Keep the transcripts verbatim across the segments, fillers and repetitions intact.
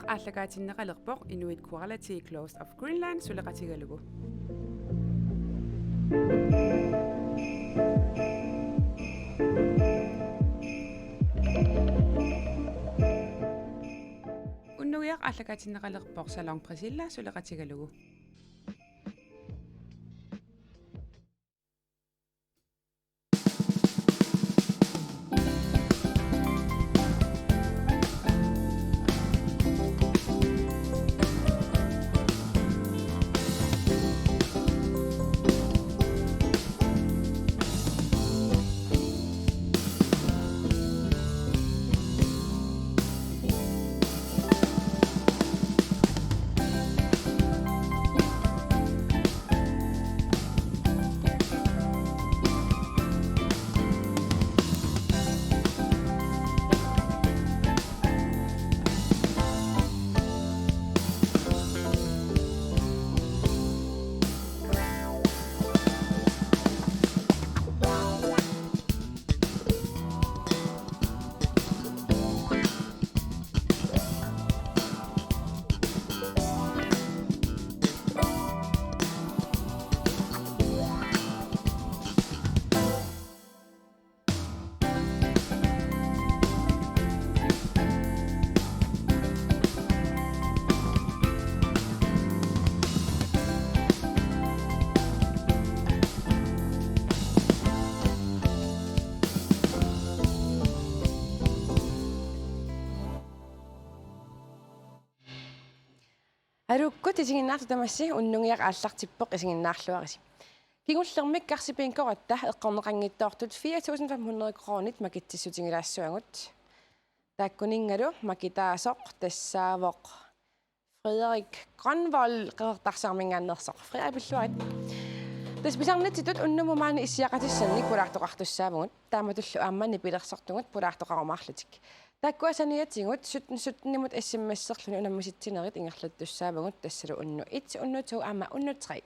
aallakaatinneqalerpoq Inuit Quality Clothes of Greenland suleqatigalugu. Unnugiaq aallakaatinneqalerpoq Salon Priscilla suleqatigalugu. Aluukkut isiginnaartut tamassi, unnugiaq aallartippoq, isiginnaarluarisi. Kingullermik karsipinkoratta eqqorneqanngitsoortut fire tusind fem hundrede kronit makitsissutigilaassavagut. Taakkuninngalu makitaasoq tassaavoq Frederik Grønvold Qeqertarsuarminngaanneersoq. Frederik, pilluarit. Tassa pisarnitsitut unnummut maani issiaqatissannik pulaartoqartussaavugut. Taamatullu aamma nipilersortugut pulaartoqarumaarlutik. Taakkua saniatigut sytten sytten-imut S M S-erluni unammisitsinerit ingerlattussaavagut, tassalu unnuk et, unnuk to aamma unnuk tre.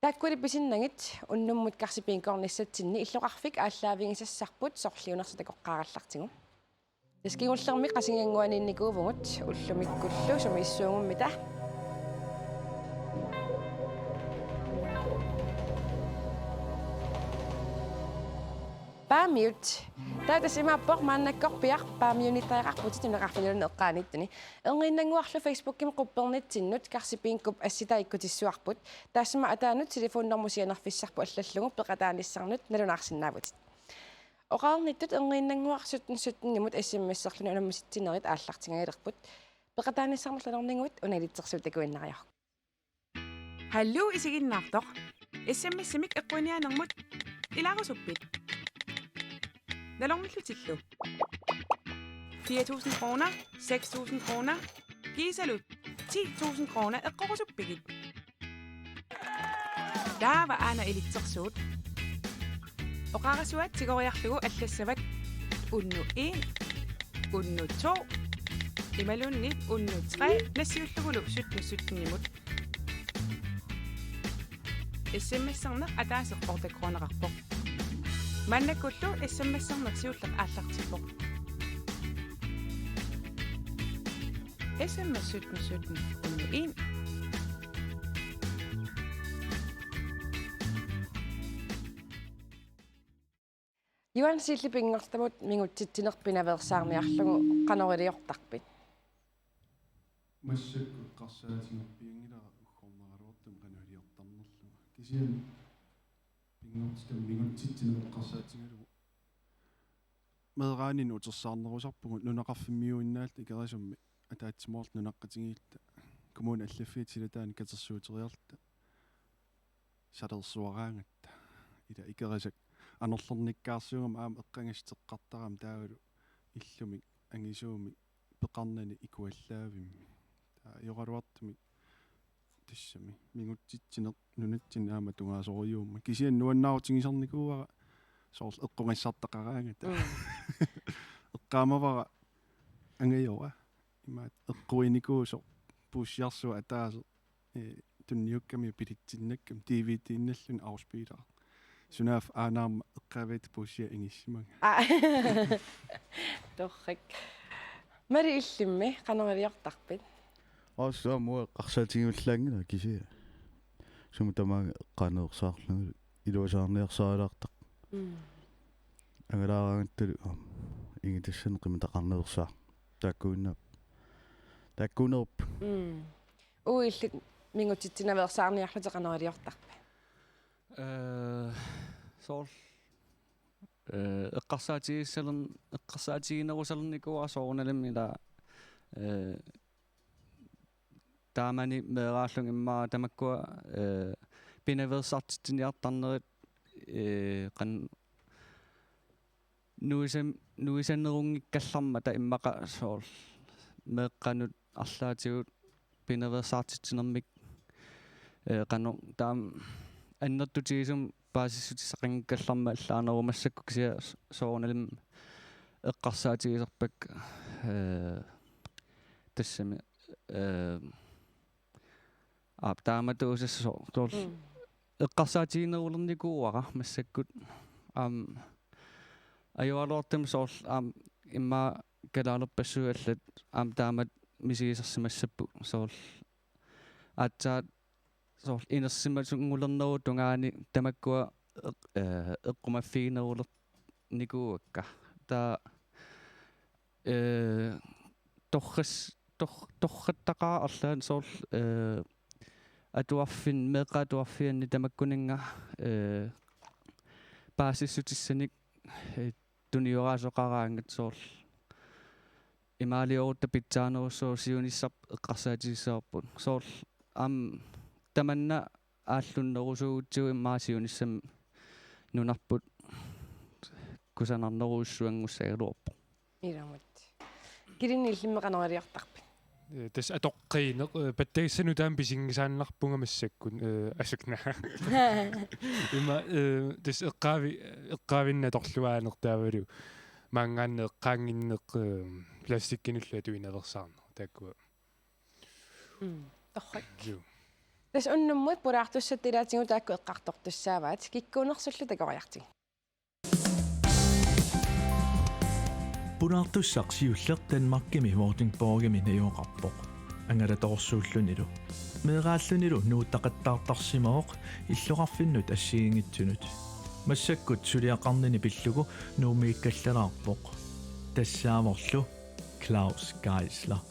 Taakkuli pisinnagit unnummut karsipinkornissatsinni illoqarfik aallaavigisassarput sorliunersoq takoqqaarallartigu. Tassa kingullermik Qasigiannguaniinnikuuvugut, ullumikkullu sumiissuungummita. Paamiut. Taava tassa imaappoq maannakkorpiaq Paamiunittariaqarputit nunaqarfinniluunniit eqqaaniittuni. Erniinnannguarlu Facebookimi quppernitsinnut karsipinkup assitaa ikkutissuarput. Taassuma ataanut telefonnormu sianerfissarput allallugu peqataanissannut nalunaarsinnaavutit. Oqarnittut erniinnannguaq sytten sytten-imut S M S-erluni unammisitsinerit aallartingajalerput. Peqataanissannut nalorniguit una ilitsersuut takuinnariaruk. Hallo isiginnaartoq. S M S-imik eqquiniaanermut ilaarusuppit? Nalornillutillu. Fire tusind kroner, seks tusind kroner, kiisalu ti tusind kroner eqqorusuppigit. Taava aana ilitsersuut. Oqarasuaat tigoriarlugu allassavat unnuk en, unnuk to, imaluunniit unnuk tre nassiullugulu sytten sytten-imut. S M S-erneq ataaseq otte kroneqarpoq. Maannakkullu S M S-erneq siulleq aallartippoq. S M S sytten sytten unnuk en. Juan Silli, pinngortitamut mingutsitsineq pinaveersaarniarlugu, qanoq iliortarpit? Massakkut eqqarsaatigerpianngilara uggornaraluartumik qanoq iliortarnerlunga. Kisianni pinngortitamut mingutsitsineq eqqarsaatigalugu meeraaninnut utersaarnerusarpugut nunaqarfimmiuinnaalluta Ikerisummi ataatsimoorluta nunaqqatigiilluta kommunit allaffiata silataanni katersuuteriarluta salersuaraangatta. Ila Ikerisak anorlernikkaarsuugami aamma eqqagassat eqqartarami taavalu illumik angisuumik peqarnani ikuallaavimmi. Taava ajoraluartumik tassami mingutsitsineq nunatsinni aamma tungaasorujuummat. Kisianni nuannaarutigisarnikuuara soorlu eqqoqassartaqaraangatta. Mm. Eqqaamavara angajora. Imaattoq eqquinnikuusoq puussiarsuaq ataaseq, eh, tunniukkami pilitsinnakkamik D V D-innalluni afspiller. Sunaaffa aanaarma eqqaaviata puussiaq ingissimanga. Aa. Torrak. Mali, illimmi qanoq iliortarpit? Aassaamut eqqarsaatigivallaanngilaq kisianni. Sumut tamaanga eqqaaneersaarlugulu iluasaarniarsarilaartarpoq. Mm. Angalaaraangattalu aamma ingitassannik qimataqarneersaaq. Taakkuinnaap. Taakkuunerup. Mm. Uagut illit mingutsitsinaveersaarniarlutit qanoq iliortarpit? Eh, soorlu, eh, eqqarsaatigissalern-, eqqarsaatiginerusalernikuuara soorunalimi ila, eh, taamani meeraallunga immaqa tamakkua, eh, pinaveersaartitsiniartarnerit, eh, qan-, nuisam-, nuisanerunngikkallarmata immaqa soorlu meeqqanut arlaatigut pinaveersaartitsinermik, eh, qanoq taama annertutigisumik paasissutissaqanngikkallarmat allaanerup massakkut kisianni soorunalimi eqqarsaatigisarpakka, eh, tassami, eh, aap, taamatuusassaaq soorlu. Mm. Eqqarsaatiginerulernikuuara massakkut. Aamma ajoraluartumik soorlu aamma immaqa kalaalerpassuit allat aamma taamatut misigisarsimassapput soorlu aatsaat soorlu inersimasunngulernerup tungaani tamakkua eq-, eh, eqqumaffiginerulernikuuakka. Taava, eh, torras-, tor-, torrattaqaaq arlaannik soorlu, eh, atuarfin-, meeqqat atuarfianni tamakkuninnga, eh, paasissutissanik, eh, tunioraasoqaraangat soorlu imaaliorutta pitsaanerussaaq siunissaq eqqarsaatigissavarput. Soorlu aamma tamanna aallunnerusuugutsigu immaqa siunissami nunarput kusanarnerujussuanngussagaluarpoq. Ilumut. Kilinni illimmi qanoq iliortarpit? Eh, tassa atoqqiineq, eh, pattagissanut taama pisinngisaannarpunga massakkut, eh, asakna. Ima, eh, tassa eqqaavi-, eqqaavinneq atorluaaneq taavalu maanngaanniit eqqaannginneq, eh, plastikkinullu atuinaveersaarneq. Taakkua. Mm, torrak. Juu. Tassa unnummut pulaartussatut ilaatigut taakku eqqartortussaavaat, kikkuunersullu takoriartigit. Pulaartussaq siulleq Danmarkimi Vordingborgimi najugaqarpoq. Angalatorsuullunilu. Meeraallunilu nuuttaqattaartarsimavoq illoqarfinnut assigiinngitsunut. Massakkut suliaqarnini pillugu Nuummiikkallalaarpoq. Tassaavorlu Claus Geisler.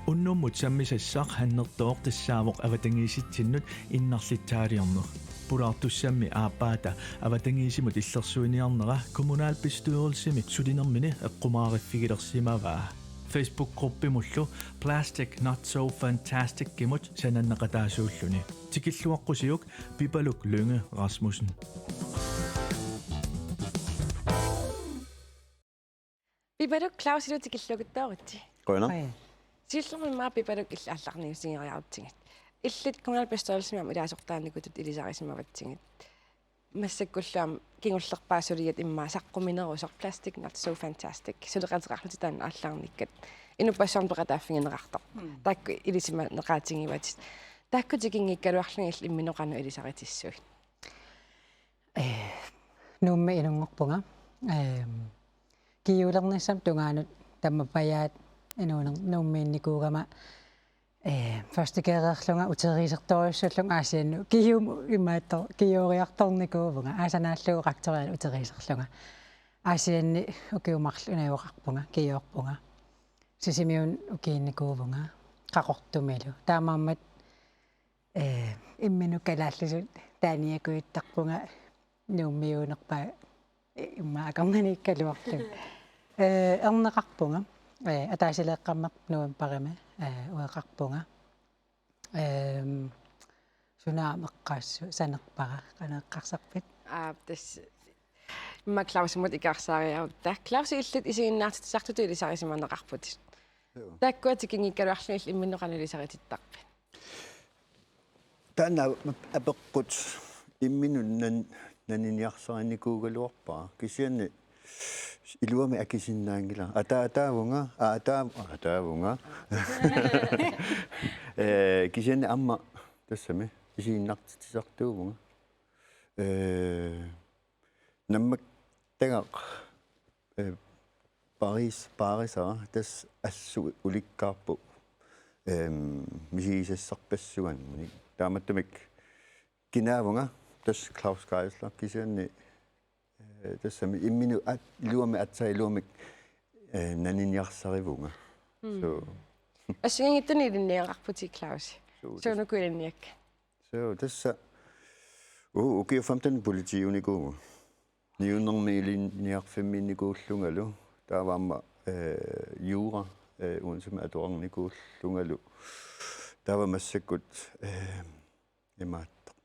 Unnummut sammisassaq Hannertooq tassaavoq avatangiisitsinnut innarlitsaaliorneq. Pulaartussammi aappaata avatangiisimut illersuiniarnera kommunalbestyrelsimi sulinermini eqqumaariffigilersimavaa. Facebook-gruppimullu Plastic Not So Fantastic-imut sananneqataasuulluni. Tikilluaqqusiuk Pipaluk Lynge Rasmussen. Pipaluk, Clausilu tikilluakuttooritsi. Qujanaq. Oi. Siullermik immaqa Pipaluk illit aallarniutigeriarutsigit. Illit kommunalbestyrelsimi aamma ilaasortaannikutut ilisarisimavatsigit. Massakkullu aamma kingullerpaat suliat immaqa saqquminerusoq Plastic Not So Fantastic. Suleqateqarlutit taanna aallarnikkat. Inuppassuarnut peqataaffigineqartoq. Mm. Taakku ilisimaneqaatigivatit. Taakku tikinngikkaluarlugit illit imminut qanoq ilisaritissavit? Eh, Nuummi inunngorpunga. Eh, Kiiulernissamut tungaanut tammapajaat inuuner-, Nuummiinnikuugama, eh, første G-erlunga uteriisertorujussuullunga Aasiannut Kiiumut imaattoq Kiiuuriartornikuuvunga, aasaq naallugu rektorianut uteriiserlunga. Aasianni ukiut marluk najugaqarpunga, Kiiorpunga. Sisimiunut ukiinnikuuvunga, Qaqortumilu. Taamaammat, eh, imminut kalaallisut taaniakujuttarpunga Nuummiuunerpaat immaqa akornanniikkaluarlunga. Eh, erneqarpunga. Eh, ataasileeqqammerpoq novembarimi, eh, ueqarpunga. Ehm, suna aamma eqqaassu-, sanerpara, qanoq eqqarsarpit? Aap, tassa immaqa Clausimut ikaarsaariarutta. Claus, illit isiginnaartitsisartutut ilisarisimaneqarputit. Joo. Taakkua tikinngikkaluarlugit illit imminut qanoq ilisaritittarpit? Taanna apeqqut imminut nan-, naniniarsarinikuugaluarpara. Kisianni iluamik akisinnaanngilara. Ata-, ataavunga, aa, ataa-, ataavunga. Eh, kisianni aamma tassami isiginnaartitsisartuuvunga. Eh, nammattagaq, eh, Paris, Parisara, tassa assut ulikkaarpoq, ehm, misigisassarpassuarnik. Taamaattumik kinaavunga, tassa Claus Geisler kisianni, eh, tassami imminut at-, iluamik aatsaat iluamik, eh, naniniarsarivunga. Mm. So. Assigiinngitsunik ilinniagaqarputit, Claus. So, tassa. Suunuku ilinniakkat? So, tassa, u-, ukiut femten politiunikuuvunga. Niuernermik ilinniarfimmiinnikuullungalu. Taava aamma, eh, jura, eh, uansumik atuarnikuullungalu. Taava massakkut, eh, imaattoq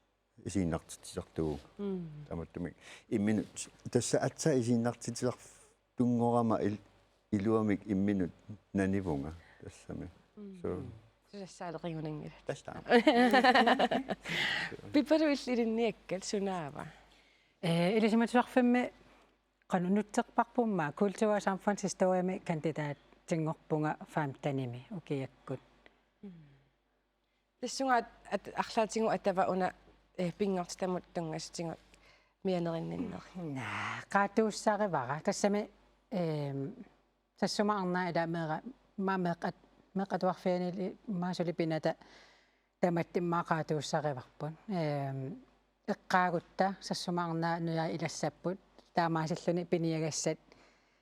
isiginnaartitsisartuuvunga. Mm. Taamaattumik imminut tassa aatsaat isiginnaartitsisartunngorama il-, iluamik imminut nanivunga tassami. Mm. So. Susassaaleqigunanngilat. Tassa. Pipaluk, illit ilinniakkat sunaava? Eh, ilisimatusarfimmi qanoq nutserparpummi kultur- og samfundshistoriemi kandidatinngorpunga femtenimi ukiakkut. Mm. Tassunga at-, at-, arlaatigut atava una, eh, pinngortitamut tunngasutigut mianerinninneq? Naa, qaatuussarivara. Tassami, ehm, Sassuma Arnaa ila meera-, ma-, meeqqat-, meeqqat atuarfianni immaqa suli pinata tamatta immaqa qaatuussarivarput. Ehm, eqqaagutta Sassuma Arnaa nujai ilassapput. Taamaasilluni piniagassat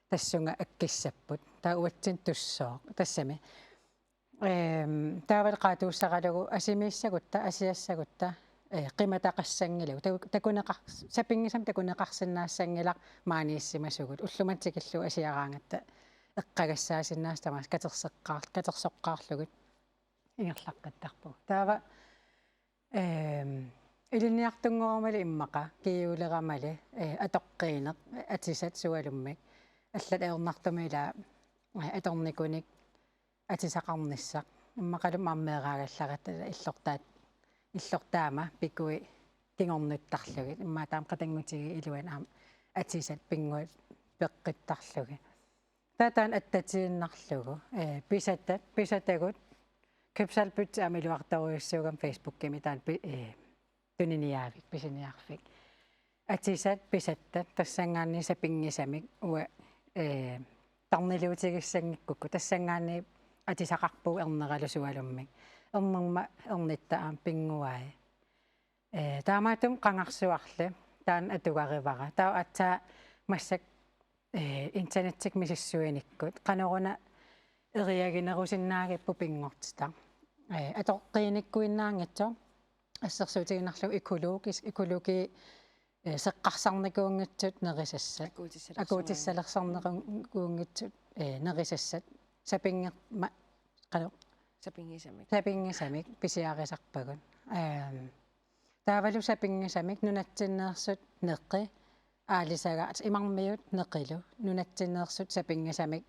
tassunga akkissapput. Taava uatsinnut tussooq. Tassami. Ehm, taavalu qaatuussaralugu asimiissagutta, asiassagutta, eh, qimataqassanngilagut. Taku-, takuneqar-, sapinngisamik takuneqarsinnaassanngilaq maaniissimasugut. Ullumimut tikillugu asiaraangatta eqqagassaasinnaasut tamaasa katerseqqaar-, katersoqqaarlugit ingerlaqqittarpugut. Taava Ehm, ilinniartunngorumali immaqa, kiiuleramali, eh, atoqqiineq, atisat sualummik. Allat ajornartumik ila, eh, atornikunik atisaqarnissaq. Immaqalu aamma meeraagallaratta illoqtaat-, illoqtaama pikui kingornuttarlugit. Immaqa taama qatanngutigiit iluanni aamma atisat pinnguat peqqittarlugit. Taava taanna attatiinnarlugu, eh, pisatat, pisatagut, Købsalpyt aamma iluartorujussuugami Facebookimi taanna pi-, eh, tuniniaavik, pisiniarfik. Atisat, pisattat, tassanngaanniit sapinngisamik, uanga, eh, tarniluutigissanngikkukkit, tassanngaanniit atisaqarpugut erneralu sualummik. Ernerma ernitta aamma pinnguai. Eh, taamaattumik qangarsuarli, taanna atugarivara. Taava aatsaat massakkut, eh, internettikkut misissuinikkut. Qanoruna eriaginerusinnaagipput pinngortitaq. Eh, atoqqiinikkuinnaanngitsoq. Assersuutigiinnarlugu økologisk, økologi, eh, seqqarsarnikuunngitsut nerisassat. Akuutissalersorneru-, akuutissalersornikuunngitsut, eh, nerisassat. Sapinngi-, ma-, qanoq? Sapinngisamik. Sapinngisamik pisiarisarpagut. Ehm, Taavalu sapinngisamik nunatsinneersut neqi, aalisagaat imarmiut neqilu, nunatsinneersut sapinngisamik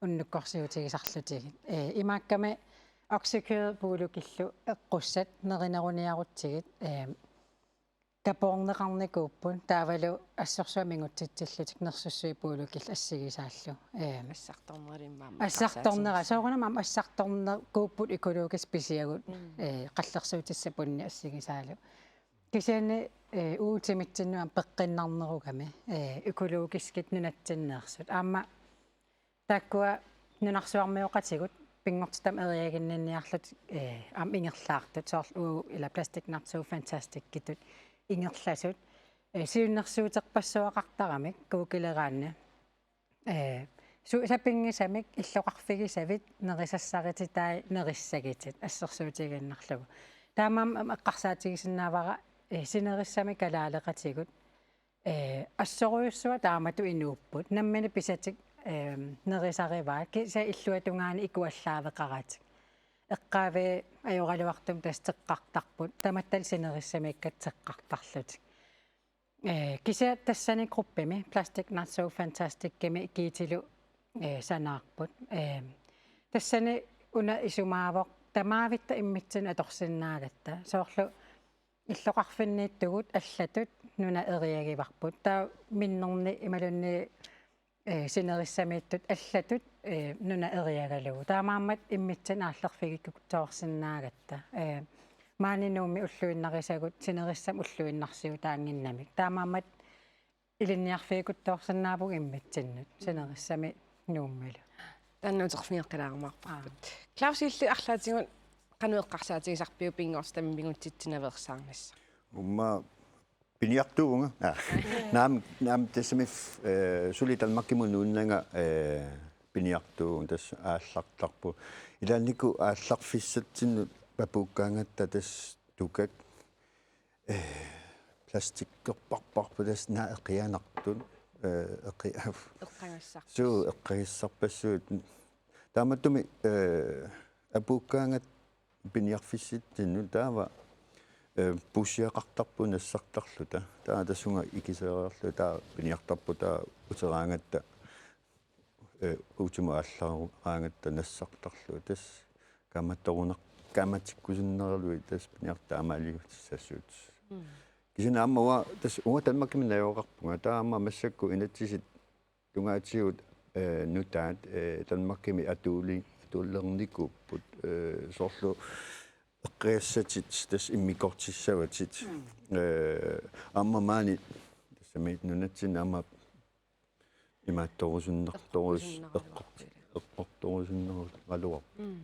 unnukkorsiutigisarlutigit. Ee, imaakkami oksekød puulukillu eqqussat nerineruniarutsigit, ee, kapoorneqarnikuupput, taavalu assorsuaq mingutsitsillutik nersussuit puulukillu assigisaallu. Ee, Assartornera immaqa assartornera, soorunami aamma assartornikuupput økologisk pisiagut, mm, ee, qallersuutissap punni assigisaalu. Kisianni, eh, uagut timitsinnut aamma peqqinnarnerugami, eh, økologiskit nunatsinneersut. Aamma taakkua nunarsuarmioqatigut pinngortitami eriaginninniarlutik, eh, aamma ingerlaartut, soorlu uagut ila Plastic Not So Fantastic-itut ingerlasut, eh, siunnersuuterpassuaqartaramik Googleraanni. Ee, su-, sapinngisamik illoqarfigisavit nerisassarititaat nerissagitit assersuutigiinnarlugu. Taamaammat eqqarsaatigisinnaavara, ee, sinerissami kalaaleqatigut, ee, assorujussuaq taamatut inuupput. Nammineq pisatik, ee, nerisarivaat. Kisianni illuatungaani ikuallaaveqaratik. Eqqaavi ajoraluartumik tassa teqqartarput. Tamattalu sinerissamiikkatta teqqartarlutik. Eh, kisianni tassani gruppimi, Plastic Not So Fantastic-imi Giitilu, eh, sanaarput. Eh, tassani una isumaavoq tamaavitta immitsinnut atorsinnaagatta. Soorlu illoqarfinniittugut allatut nuna eriagivarput. Taava minnerni imaluunniit eh, sinerissamiittut allatut, eh, nuna eriagalugu. Taamaammat immitsinnut aallerfigigutsoorsinnaagatta. Eh, maani Nuummi ulluinnarisagut sinerissami ulluinnarsiutaannginnamik. Taamaammat ilinniarfigigutsoorsinnaavugut immitsinnut. Sinerissami Nuummilu. Taanna uterfigeqqilaarumaarparput. Claus, illit arlaatigut qanoq eqqarsaatigisarpiuk pinngortitami pingutsitsinaveersaarnissaq? Uumma piniartuuvunga. Aa. Naamik, naamik tassami, eh, suli Danmarkimut nuunnanga, eh, piniartuuvunga, tassa aallartarpunga. Ilaannikkut aallarfissatsinnut apuukkaangatta tassa tukak, eh, plastikkerparparput, tassa naak eqianartut, eh, eqi-, Eqqagassarput. Suu, eqqagassarpassuit. Taamaattumik, eh, apuukkaangatta piniarfissitsinnut taava, eh, puussiaqartarpugut nassartarluta. Taava tassunga ikisereerluta taava piniartarpugut taava uteraangatta, eh, utimut aallaraangatta nassartarluta. Tassa kaammattorunaq-, kaammatsikkusunneraluit tassa piniartut taamaaliutissasugut. Mm. Kisianni aamma uanga tassa uanga Danmarkimi najugaqarpunga. Taava aamma massakkut inatsisit tungaatigut, eh, nutaat, eh, Danmarkimi atuuli-, atuulernikuupput, eh, soorlu eqqagassatit tassa immikkoortissavatit. Mm. Eh, aamma maani tassami nunatsinni aamma imaattorusunnartorus-, eqqortorusunnaraluarput. Eqqortorusunnaraluarput. Mm.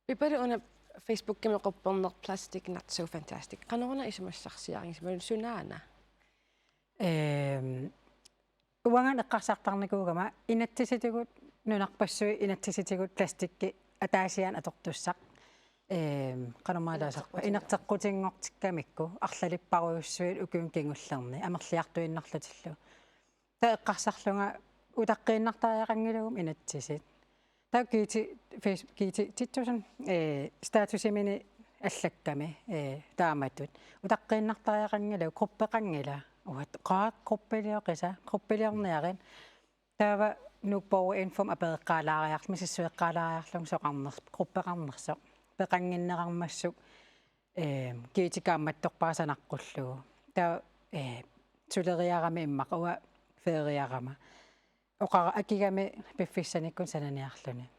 Pipalu, una Facebookimi qupperneq Plastic Not So Fantastic. Qanoruna isumassarsiarigisimavit, sunaana? Ehm, uanga eqqarsartarnikuugama inatsisitigut, nunarpassuit inatsisitigut plastikki ataasiaannaq atortussaq. Ehm, qanormaalaasarpa, inerteqqutinngortikkamikku arlalipparujussuit ukiuni kingullerni amerliartuinnarlutillu. Taava eqqarsarlunga utaqqiinnartariaqanngilaguma inatsisit. Taava kiiti Face-, kiiti ti tusind, eh, statusiminik allakkami, eh, taamatut. Utaqqiinnartariaqanngilaq, gruppeqanngilaq. Uanga qaa gruppilioqisa, gruppiliorniarit. Taava Nuuk Borgerinfomut apereqqaalaariarl-, misissueqqaalaariarlunga soqarner-, gruppeqarnersoq. Peqannginnerarmassuk, eh, kiiti kaammattorpara sanaqqullugu. Taava, eh, suleriarami immaqa uanga feeriarama. Oqara akigami piffissanikkut sananiarluni.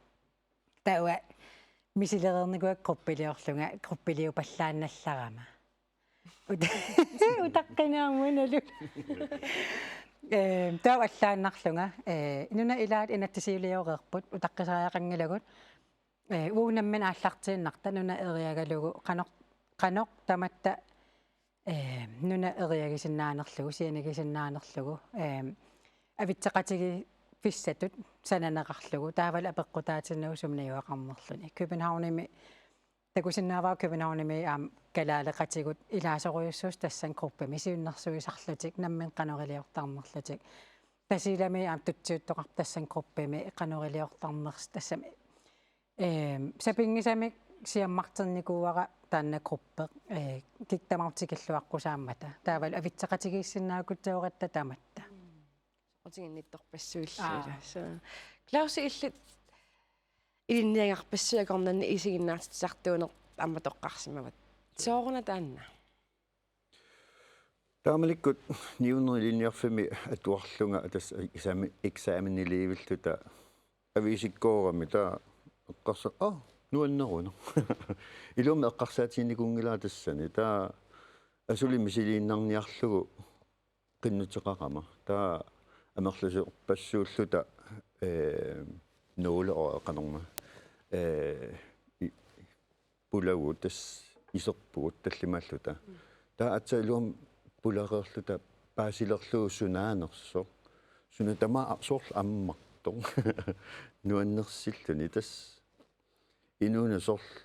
Taava misilereernikuuakka gruppiliorlunga, gruppiliupallaannallarama. Ut-, utaqqiniarmut nalu. Eh, taava allaannarlunga, eh, nunat ilaat inatsisiulioreerput, utaqqisariaqanngilagut. Eh, uagut nammineq aallartiinnarta nuna eriagalugu qanoq, qanoq tamatta, eh, nuna eriagisinnaanerlugu, sianigisinnaanerlugu, eh, avitseqatigiiffissatut sananeqarlugu, taavalu apeqqutaatinnagu sumi najugaqarnerluni. Københavnimi, takusinnaavara Københavnimi aamma kalaaleqatigut ilaasorujussuusut tassani gruppimi siunnersuisarlutik, nammineq qanoq iliortarnerlutik. Tasiilami aamma tutsiuttoqarpoq tassani gruppimi qanoq iliortarnersoq tassami. Ehm, sapinngisamik siammarternikuuara taanna gruppe, eh, kikkut tamarmik tikilluaqqusaammata. Taavalu avitseqatigiissinnaagutsiaratta tamatta. Soqutiginnittorpassuilluta. Aa. Så, Claus, illit ilinniagarpassuit akornanni isiginnaartitsisartuuneq aamma toqqarsimavat. Sooruna taanna? Taamanikkut niuernerup ilinniarfimmi atuarlunga tassa eksami-, eksaminiliivilluta aviisikkoorami taava eqqarsa-, aa, nuanneruneq. Ilumut eqqarsaatiginikuunngilara tassani. Taava asuli misiliinnarniarlugu qinnuteqarama. Taava amerlasoorpassuulluta, eh, nuuleqanerma. Eh, i-, pulagut tassa iserpugut tallimaalluta. Taava aatsaat iluamik pulareerluta paasilerlugu sunaanersoq. Suna tamaat soorlu ammartoq. Nuannersilluni tassa. Inuuneq soorlu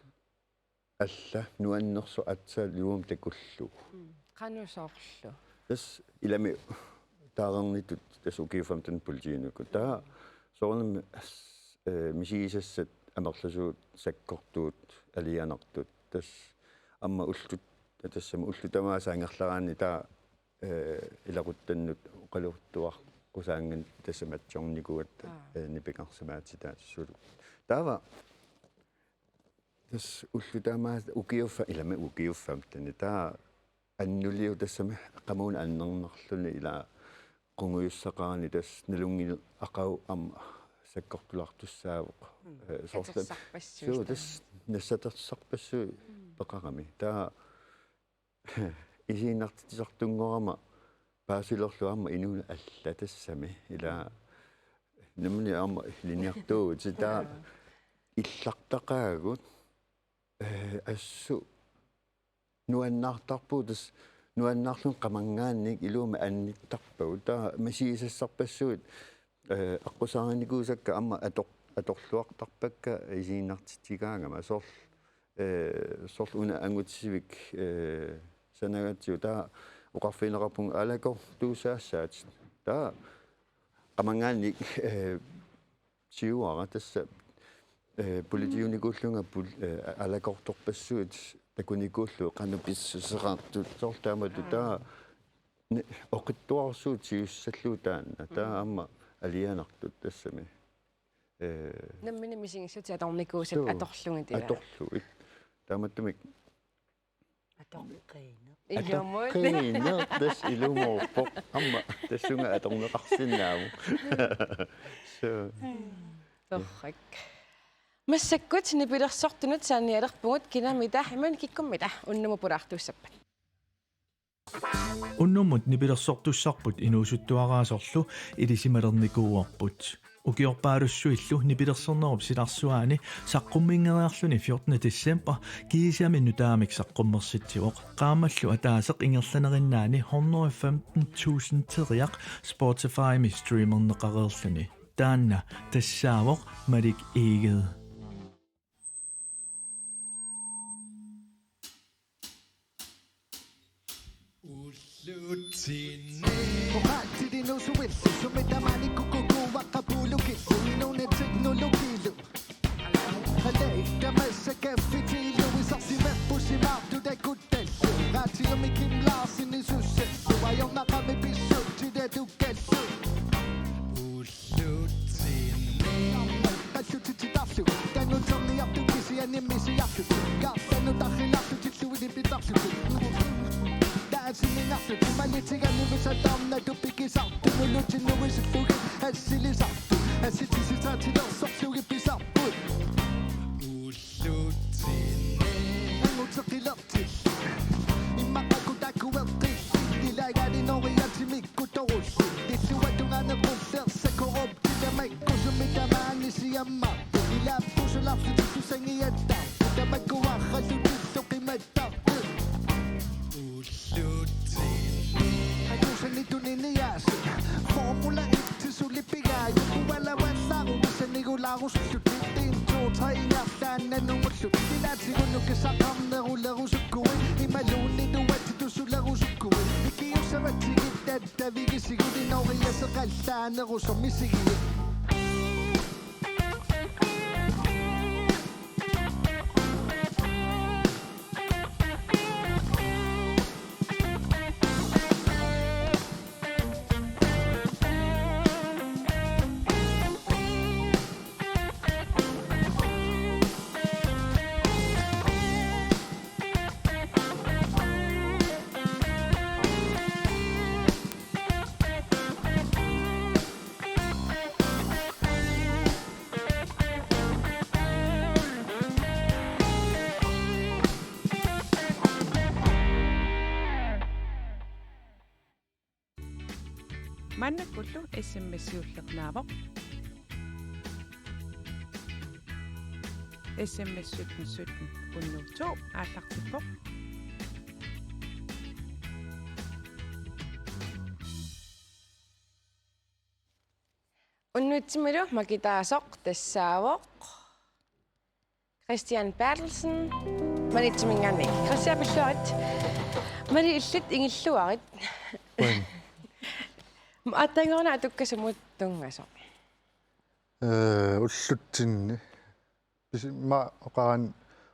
alla nuannersoq aatsaat iluamik takullugu. Mm. Qanoq soorlu? Tassa ilami taareernitut tassa ukiut femten politiinukku. Taava soorunami as-, eh, misigisassat amerlasuut sakkortuut alianartut. Tassa aamma ullut, tassami ullut tamaasa angerlaraanni taava, eh, ilaquttannut oqaluttuaqqusaanngilaq tassami atsiornikuugatta, aa, eh, nipangersimaatitaasut. Taava tassa ullut tamaasa ukiut fe-, ilami ukiut femten taava annuliu tassami qamuuna annernarluni ila qungujussaqarani tassa nalunngilara aqagu aamma sakkortulaartussaavoq. Mm. Eh, soorlu-, katersarpassuit. Suu, tassa nassatersarpassuit, mm, peqarami. Taava isiginnaartitsisartunngorama paasilerlugu aamma inuuneq alla tassami. Ila Nammineq aamma ilinniartuuvutit, taava illartaqaagut, ee, assut nuannaartarpugut, tassa nuannaarluni qamanngaanniit iluamik annittarpagut. Taava misigisassarpassuit, ee, aqqusaarinikuusakka aamma ator-, atorluartarpakka isiginnartitsigaangama, soorlu, ee, soorlu una Angutisivik, ee, sanagatsigu, taava oqarfigineqarpunga aalakoortuussaassaatit. Taava qamanngaanniit, ee, siuara tassa, ee, politiunikuullunga pol-, ee, aalakoortorpassuit takunikuullugu qanoq pissuseqartut, soorlu taamatut. Taava ni-, oqitsuararsuutigissallugit taanna. Taava aamma alianartut tassami. Ee, Nammineq misigissutit atornikuusat, suu, atorlugit, ilaa. Atorlugit. Taamaattumik Atoqqiineq. Ilumut. Atoqqiineq, tassa ilumoorpoq. Aamma tassunga atorneqarsinnaavoq. Suu. Torrak. Massakkut nipilersortunut saanialerpugut, kinamita imaluunniit kikkummita unnummut pulaartuussappat? Unnummut nipilersortussarput inuusuttuaraasorlu ilisimalernikuuarput. Ukiorpaalussuillu nipilersornerup silarsuaani saqqummiunngeriarluni fjortende december kiisami nutaamik saqqummersitsivoq. Qaammallu ataaseq ingerlanerinnaani hundrede og femten tusind teriaq Spotifymi streamerneqareerluni. Taanna tassaavoq Malik Egede. Oqaatilinuusuillu sumi tamaani kukukuuaqqapuulukillu inuuneq teknologiillu. Qaleq tamassi kaffitiillu isarsimapput simaartut akuttallu. Raatiumi Kim Larsen isussat. Uajornaqami pissutsit atukkallu. Ullutsinni. Qallutitsitarlugu, tanguterniartut kisianni misiarlutik. Kartanut arrilaarlutillu ilipittarlutik. Taasinnarlutik, malitiganivisa tarnatut pikisartut, nullutik nuisullugit assilisartut. Assitisisaatilersorlugit pisarput. Ullutsinni. Anguteqilertillit. Immaqa kutakueqqillit. Ilagaali noriatimik kutorullit. Illuatungaani qullersaq korupti tamakku sumi tamaani siammarput. Ilaappusularlutillu sangiattarput. Tamakku arrallutillu qimattarput. Ullutsinni. Ajuusanni tuniniaasut. Formula et suli pigaajuk. Ualavallaaruk isanigulaarusullutit. En, to, tre ingerlaannaq nungullutit. Ilaatigut nukissaqarnerulerusukkuit. Imaluunniit uatsitut sulerusukkuit. Ikiuussavatsigit attavigisigut. Inooriaseqallaanerusoq misigiuk. Maannakkullu S M S siulleq naavoq. S M S sytten sytten hundrede og to aallartippoq. Unnuitsimilu makitaasoq tassaavoq Christian Berthelsen, Maniitsiminngaanniit. Christian, pilluarit. Malik, illit ingilluarit. Qujan. Aatsaannguaq atukkasoq sumut tunngasoq? Ee, ullutsinni. Pis-, ma oqaraan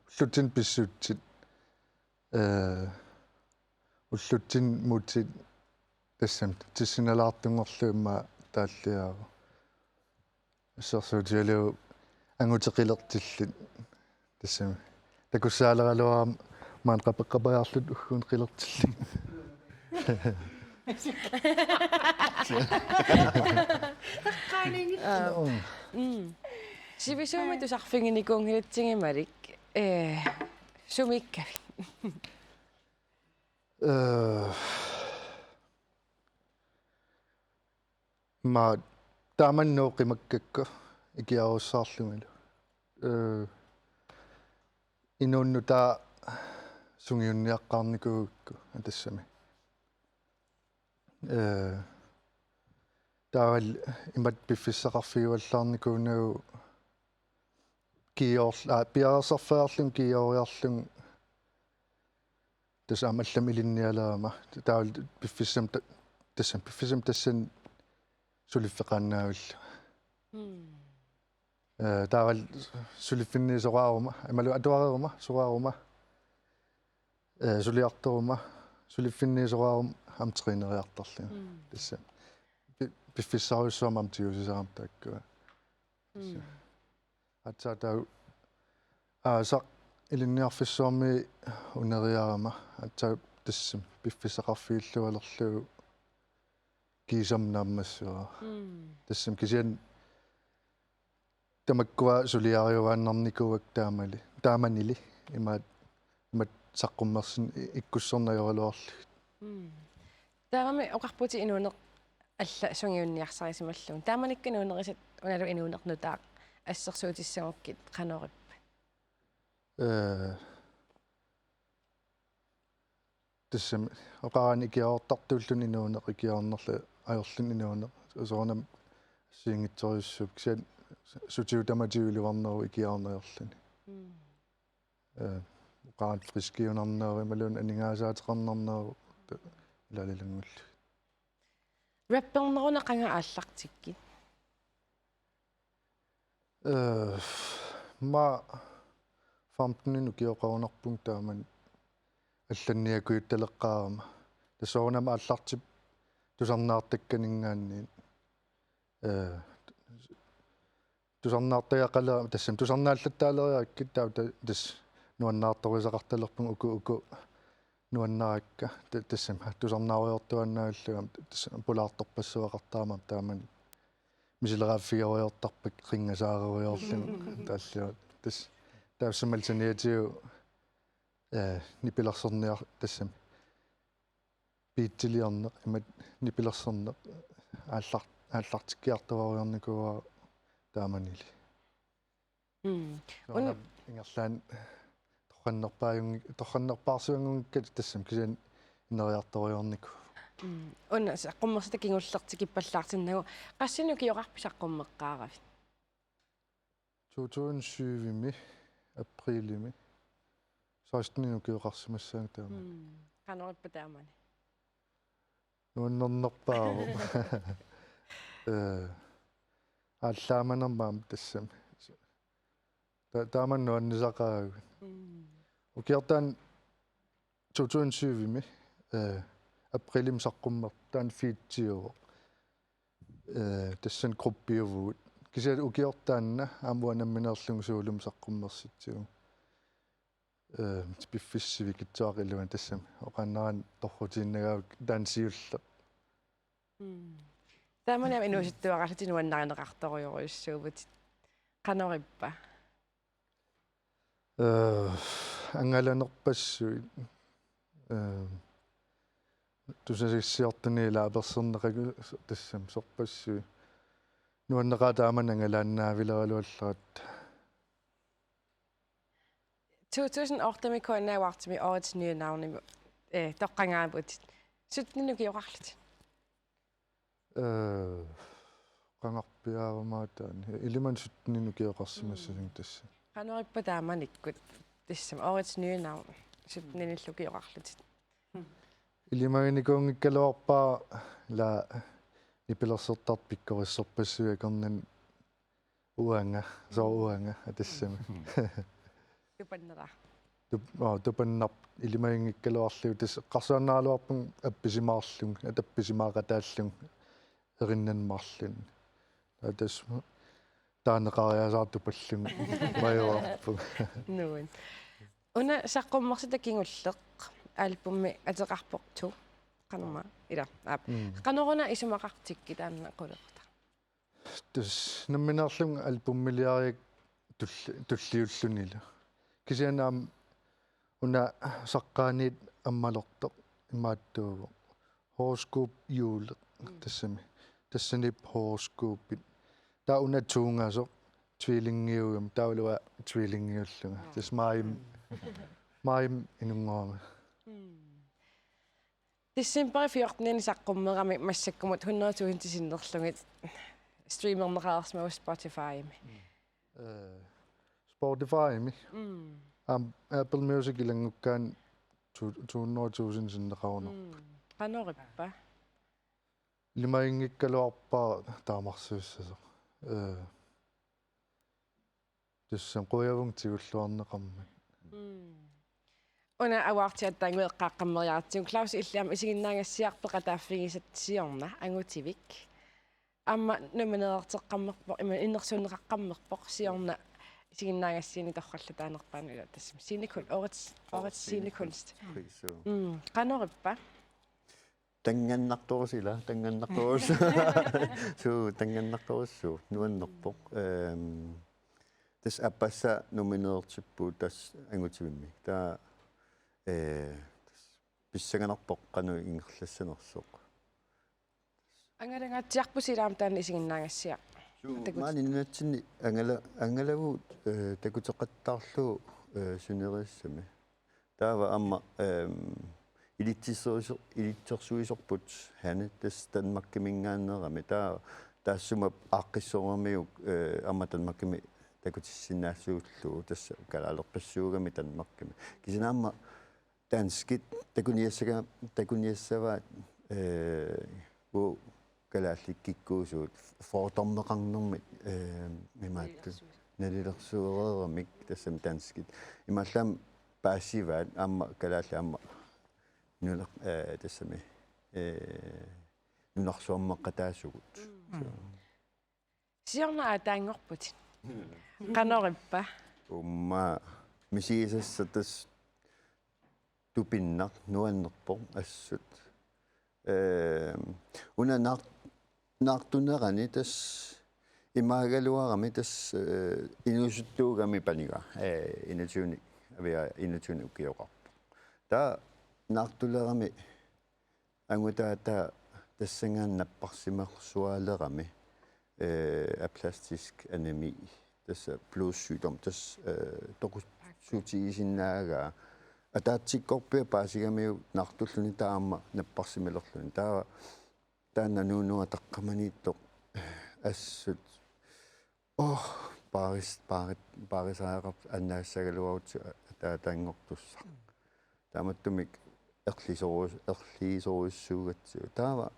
ullutsinni pissutsit. Ee, ullutsinni mutit tassami tissinalaartunngorlugit immaqa taalliaavoq. Assersuutigalugu anguteqilertillit tassami. Takussaaleraluarama maani qapeqqapajaarluta ugguuna qilertillit. Aa. Mm. Sivisuumik tusarfiginikuunngilatsigit Malik. Ee, sumiikkavit? Ee, ma Taamannooqimakkakku ikiarussaarlungalu. Ee, inuunnut taava sungiunniaqqaarnikuugakku atassami. Ee, taavalu imatut piffissaqarfigivallaarnikuunagu kiiorl-, aa, piareersarfeerlunga kiioriarlunga tassa aamma allamik ilinnialerama. Taavalu piffissami ta-, tassami piffissami tassani suliffeqaannaavillunga. Mm. Ee, taavalu suliffinni soraaruma, imaluunniit atuareeruma, soraaruma. Ee, suliartoruma, suliffinni soraaruma aamma træneriartorlunga. Mm. Tassa. Pi-, piffissarujussuarmik aamma tigusisaramik taakkua. Mm. Aatsaat taava aasaq ilinniarfissuarmi uneriarama. Aatsaat tassami piffissaqarfigillualerlugu kiisami naammassivara. Mm. Tassami kisianni tamakkua suliariuaannarnikuuakka taamali. Taamanili imaat, imaat saqqummersin-, i-, ikkussornajoraluarlugit. Mm. Taavami oqarputit inuuneq alla sungiunniarsarisimallugu. Taamanikkut inuunerisat unalu inuuneq nutaaq assersuutissagukkit qanorippat? Ee, tassami oqaraanni ikiaroortartuulluni inuuneq, ikiaroornerlu ajorluni inuuneq. Soorunami assigiinngitsorujussuupput kisianni sutigut tamatigut iluarneruvoq ikiaroorneq ajorluni. Mm. Ee, oqaraanni friskiunarneruvoq imaluunniit aningaasaateqarnarneruvoq ta-, ilaalu ilanngullugit. Rapperneruna qanga aallartikkit? Ee, ma femten ukioqarunarpunga taamani allanniakkujuttaleqqaarama. Tassa soorunami aallartippoq tusarnaartakkaninngaanniit. Ee, tusarnaartagaqalera-, tassami tusarnaallattaaleriarakkit taava ta-, tassa nuannaartorisaqartalerpunga uku, uku nuannarakka. Ta-, tassami tusarnaarujoortuaannavillugit aamma tassa pulaartorpassuaqartarama taamani misileraaffigerujoortarpakka qinngasaarerujoorlunga taalliva. Tassa taassumalu saniatigut, ee, nipilersorniar-, tassami beatsiliorneq, imatut nipilersorneq aallar-, aallartikkiartuaarujornikuuara taamanili. Mm. Soorunami ingerlaannaq torrannerpaajunngik-, torrannerpaarsuanngunngikkaluarluni tassami kisianni ineriartorujoornikuuvoq. Mm. Una saqqummersita kingulleq tikippallaartinnagu, qassinik ukioqarpit saqqummeqqaaravit? To tusind syv-imi aprilimi seksten ukioqarsimassaagut taamani. Mm. Qanorippa taamani? Nuannernerpaavoq. Ee, aallaamanama aamma tassami. Ta-, taamani nuannisaqaagut. Mm. Ukiortaani to tusind syv-imi, ee, aprilimi saqqummertartoq taanna featiuvoq. Ee, tassani gruppiuvugut. Kisianni ukiortaanna aamma uanga nammineerlunga soolomik saqqummersitsivugut. Ee, piffissaq sivikitsuaqqat iluanni tassami. Oqaannaraanni torrutiinnagaagut taanna siulleq. Mm. Taamani aamma inuusuttuaraallutit nuannarineqartorujorujussuuvutit. Qanorippa? Ee, angalanerpassuit. Ee, tusagassiortunik ilaa apersorneqakkit tassami sorpassuit. Nuanneqaaq taamani angalaannaavileraluarlugit. To tusind otte-mi K N A Awardimi Årets Nye Navnimi, eh, toqqagaavutit. Sytten ukioqarlutit. Ee, qangarpiaarumaataani. Ilimanni sytten ukioqarsimassasugut. Mm. Tassa. Qanorippa taamanikkut? Tassami Årets Nye Navn. Sytten ukioqarlutit. Ilimaginikuunngikkaluarpara ilaa nipilersortartut pikkorissorpassuit akornanni uanga, soorlu uanga, atassami. Tupannera. Tup-, aa, tupannarpoq ilimaginngikkaluarlugu tassa eqqarsaannaraluarpunga appisimaarlunga, at-, appisimaaqataallunga erinnanni marlunni. Aa, tassa taaneqariasaartupallunga majuarpunga. Nuann. Una saqqummersita kingulleq albumi ateqarpoq To. Qanormaa. Ila. Aap. Mm. Qanoruna isumaqartikkit taanna qulequtaq? Tassa nammineerlunga albumiliariakka tulli-, tulliullunilu. Kisianni aamma una saqqaaniit ammalortoq imaattuuvoq. Horoskop juuleq. Mm. Tassami. Tassaniippoq horoskopit. Taava una tuungasoq tvillingiugami, taavalu tvillingiullunga. Tassa maajimi, maajimi inunngorami. December fjorten saqqummerami massakkumut hundrede tusind sinnerlugit streamerneqareersimavoq Spotifymi. Eh, Spotifymi. Am, Apple Music ilanngukkaanni to-, to hundrede tusind sinneqarunarpoq. Qanorippa? Ilimaginngikkaluarpara taamarsuissasoq. Eh, tassami qujavunga tigulluarneqarmat. Una avuartiattaannguit eqqaaqqammeriaratsigu, Claus, illit aamma isiginnaagassiaq peqataaffigisat siorna angutivik. Aamma nomineerteqqammerpoq, ima innersuunneqaqqammerpoq siorna isiginnaagassiini torrallataanerpaanut, ila tassami scenekunst, årets, årets scenekunst. Pris, så. Mm, qanorippa? Tangannartorsuaq, ila, tangannartorsuaq. Suu, tangannartorsuaq, nuannerpoq. Ehm, tassa aappassaa nomineertippugut tassa angutivimmi. Taava, eh, tassa pissanganarpoq qanoq ingerlassanersoq. Angalangaatsiarpusi ilaa aamma taanna isiginnaagassiaq? Suu, Takut- maani nunatsinni angala-, angalavugut, eh, takuteqattaarlugu, eh, suneriissami. Taava aamma, ehm, ilitsersuiso-, ilitsersuisorput Hanne, tassa Danmarkiminngaanneerami. Taava taassuma aaqqissooramiuk, eh, aamma Danmarkimi takutissinnaassagullugu, tassa kalaalerpassuugami Danmarkimi. Kisianni aamma danskit takuniassaga-, takuniassavaat, eh, uagut kalaallit kikkuusugut fordommeqarnermik, eh, imaattut nalilersuereeramik tassami danskit. Imaallaat paasivaat aamma kalaallit aamma nunaq, eh, tassami, eh, nunarsuarmaqataasugut. Så. Siorna aataanngorputit. Qanorippa? Uummaa misigisassat tassa tupinnaq nuannerpoq assut. Ehm, una naar-, naartunerani tassa imaagaluarami tassa, eh, inuusuttuugami paniga. Eh, enogtyvenik, avia enogtyvenik ukioqarpoq. Taava naartulerami angutaataa tassanngaannaq napparsimersualerami, eh, aplastisk anemi, tassa blodsygdom, tassa, eh, toqussutigisinnaagaa. Ataatsikkorpiaq paasigamiuk naartulluni taava aamma napparsimalerluni. Taava taanna nuunuat taqqamaniittoq assut. Oh, paaris-, paarit-, paarisariaqarpoq annaassagaluarutsigu ataataanngortussaq. Taamaattumik erlisoru-, erlisorujussuugatsigu. Taava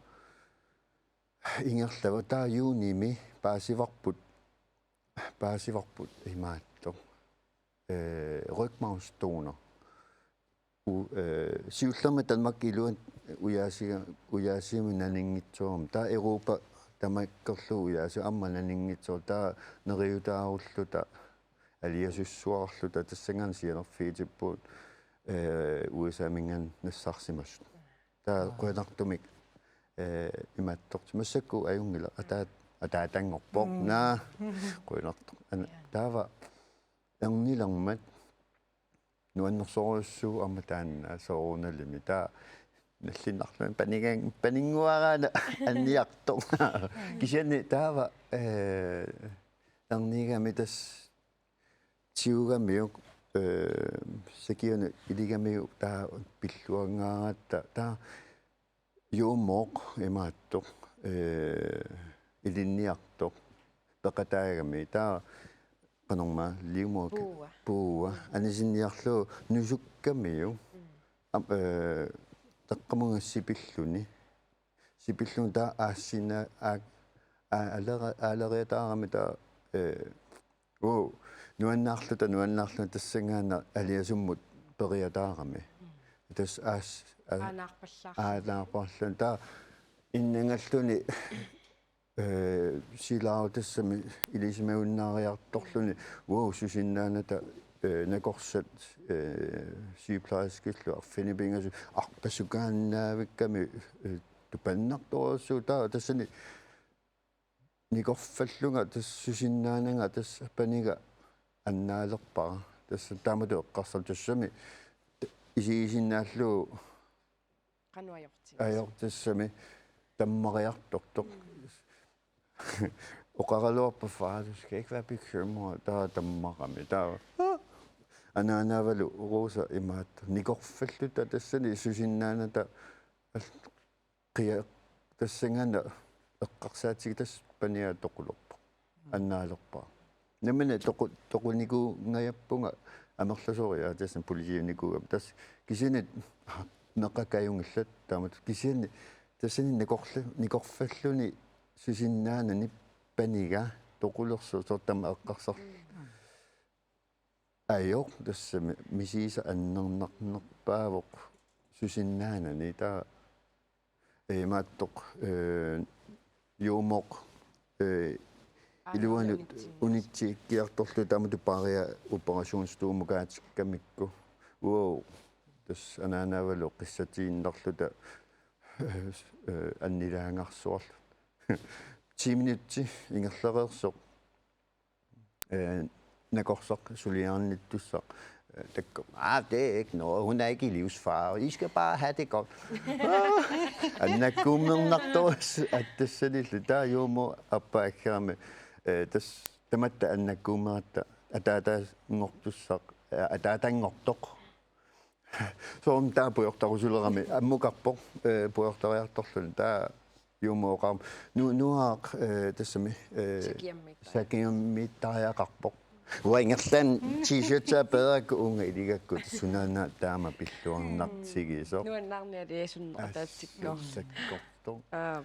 ingerlavoq, taava juunimi paasivarput, paasivarput imaattoq. Eh, rygmarvsdonor. U-, eh, siullermik Danmarkip iluani ujaasiga-, ujaasigami naninngitsoorami. Taava Europa tamakkerlugu ujaasivoq aamma naninngitsoorami. Taava neriutaarulluta, aliasussuarluta, tassanngaannaq sianerfigitippugut, eh, U S A-minngaanniit nassarsimasut. Taava qujanartumik, eh, imaattortigut massakkut ajunngilaq, ataat-, ataataanngorpoq. Mm. Naa, qujanartoq. An-, taava ernilermat nuannersorujussuuvoq aamma taanna soorunalimi. Taava nallinnarluni paniga-, paninnguaraana anniartoq. Kisianni taava, eh, ernigami tassa tigugamiuk, eh, sakianut iligamiuk taava pilluangaaratta. Taava juumooq imaattoq, eh, ilinniartoq, peqataagami, taava qanormaa livmoder. Puua. Puua. Anisinniarlugu nusukkamiuk. Mm. Am-, eh, taqqamunga sipilluni. Sipilluni taava aassina-, aa-, aa-, alera-, aaleriataarami taava, eh, Uu, nuannaarluta, nuannaarluta tassanngaannaq aliasummut periataarami. Tassa aas-, a-, aanaarpallaarluni. Aanaarpallaarluni. Taava innangalluni, eh, silaarutassami ilisimagunnaariartorluni. Uu, susinnaanata, eh, nakorsat, eh, sygeplejerskillu arfineq-pingasut arpasukaannavikkami, eh, tupannartorujussuuvoq. Taava tassani nikorfallunga tassa susinnaananga tassa paniga annaalerpara. Tassa taamatut eqqarsartoq tassami isigisinnaallugu qanoq ajortigisoq. Ajortigisoq tassami tammariartortoq. Mm. oqaraluarpara: Far, du skal ikke være bekymret, taava tammaqami. Taava, aa, anaanaavalu Rosa imaattoq: Nikorfalluta tassani susinnaanata al-, qia-, tassanngaannaq eqqarsaatigigatta paniga toqulerpoq. Annaalerpara. Nammineq toqu-, toqunikuungajappunga amerlasoorujussuaq, tassani politiinikuugama. Tassa kisianni meqakajunngillat taamatut. Kisianni tassani nikorla-, nikorfalluni susinnaanani paniga toqulersoq, soorlu taama eqqarsarlu. Ajoq, tassami misigisaq annernarnerpaavoq susinnaanani. Taava, eh, imaattoq, eh, juumooq, eh, iluanut unitsi-, unitsikkiartorlugu taamatut paaria operationsstuemukaatikkamikkit. Uagut tassa anaanaavalu qissatiinnarluta, eh, annilaangarsuarluta. Ti minutsit ingerlareersoq, eh, nakorsaq suliarinittussaq, eh, taakku: Aa, det er ikke noget. Hun er ikke i livsfare. I skal bare have det godt. Aa, annakkuummernartorujussuaq attassanillu. Taava juumooq aappaa aggerami, eh, tassa tamatta annakkuummeratta ataatanngortussaq, eh, ataatanngortoq. Soormi taava pujortarusulerami, ammukarpoq, eh, pujortariartorluni, taava juumooq oqarami: Nu-, Nuaaq, eh, tassami, eh, sakiammik-, sakiammiittariaqarpoq. Uanga ingerlaannaq t-shirtia peerakku uunga iligakku, sunaana taama pilluarnartigisoq. Nuannaarnialia sunnerataatsikkoq. Assut sakkortoq. Aa.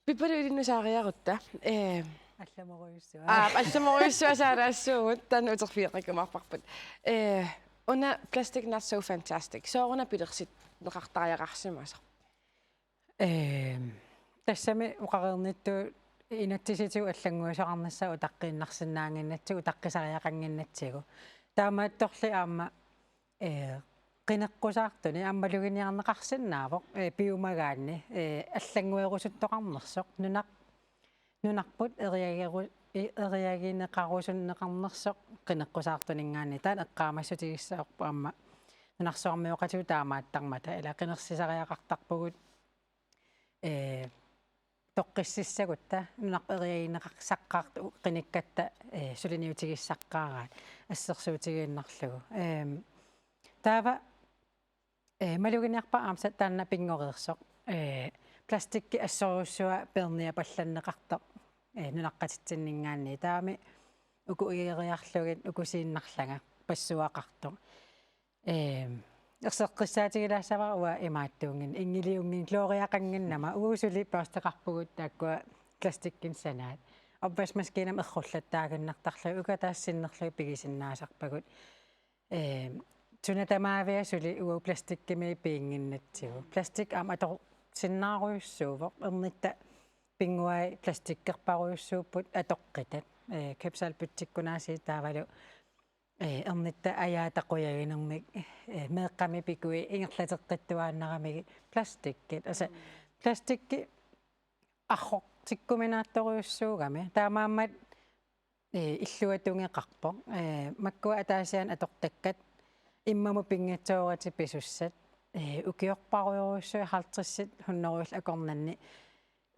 Pippalu ilinnisaariarutta. Eh, Allamorujussuaq. Aa, allamorujussuaq saalaassuugut, taanna uterfigeqqikkumaarparput. Eh, una Plastic Not So Fantastic. Sooruna pilersinneqartariaqarsimasoq? Eh, tassami oqareernittut inatsisitigut allannguisoqarnissaa utaqqiinnarsinnaannginnatsigu, utaqqisariaqannginnatsigu. Taamaattorli aamma, eh, qineqqusaartunik aamma maluginiarneqarsinnaavoq, eh, piumagaanni, eh, allannguerusuttoqarnersoq, nunaq-, nunarput eriageru-, i-, eriagineqarusunneqarnersoq qineqqusaartuninngaanniit, taanna eqqaamassutigissavarput aamma nunarsuarmioqatigut taamaattarmata, ila qinersisariaqartarpugut, eh, toqqississagutta, nunarput eriagineqarsaqqaartut qinikkatta, eh, suliniutigissaqqaaraat assersuutigiinnarlugu. Ehm, taava, eh, maluginiarpara aamma taanna pinngoreersoq. Eh, plastikki assorujussuaq peerniapallanneqartoq, eh, nunaqqatitsinninngaanniit. Taavami uku igeriarlugit uku siinnarlanga passuaqartoq. Ehm, erseqqissaatigilaassavara uanga imaattuunngin-, inngiliunnginnama, klooriaqannginnama, uagut suli børsteqarpugut taakkua plastikkinik sanaat. Opvaskemaskiinami errullattaaginnartarlugit, uku ataaseq sinnerlugit pigisinnaasarpagut. Ehm, suna tamaavia suli uagut plastikkimiit piginnginnatsigu. Plastik aamma atorsinnaarujussuuvoq, ernitta pinnguai plastikkerparujussuupput atoqqitat. Eh, Købsal Boutique-kunaassiit taavalu eh, ernitta ajaata qujaginermik, eh, meeqqami pikui ingerlateqqittuaannaramigit plastikkit. Tassa, mm, plastikki arrortikkuminaattorujussuugami. Taamaammat, eh, illuatungeqarpoq. Eh, makkua ataasiaannaq atortakkat immamut pinngitsooratik pisussat, eh, ukiorparujorujussuit halvtredsit hunnorujullit akornanni,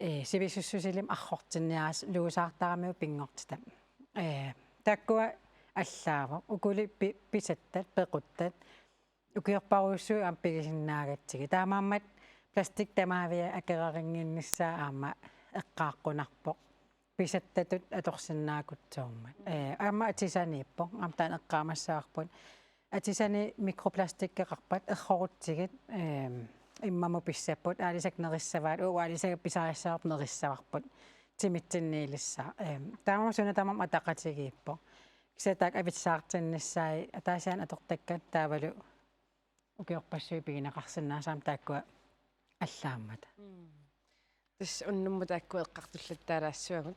eh, sivisussusilimmi arrortinniarusaartaramigit pinngortitami. Eh, taakkua allaavoq. Ukuli pi-, pisattat, pequttat, ukiorparujussuit aamma pigisinnaagatsigit. Taamaammat plastik tamaavia akerarinnginnissaa aamma eqqaaqqunarpoq. Pisattatut atorsinnaakutsoormat. Eh, aamma atisaniippoq, aamma taanna eqqaamassavarput. Atisani mikroplastikkeqarpat errorutsigit, ehm, immamut pissapput, aalisakkat nerissavaat, uagut aalisakkat pisariassavarput nerissavarput, timitsinniilissaaq. Ehm, taamaammat suna tamarmi ataqatigiippoq. Kisianni taakku avissaartinnissaat ataasiaannaq atortakkat taavalu ukiorpassuit pigineqarsinnaasut aamma taakkua allaammata. Mm. Tassa unnummut taakku eqqartullattaalaassuagut.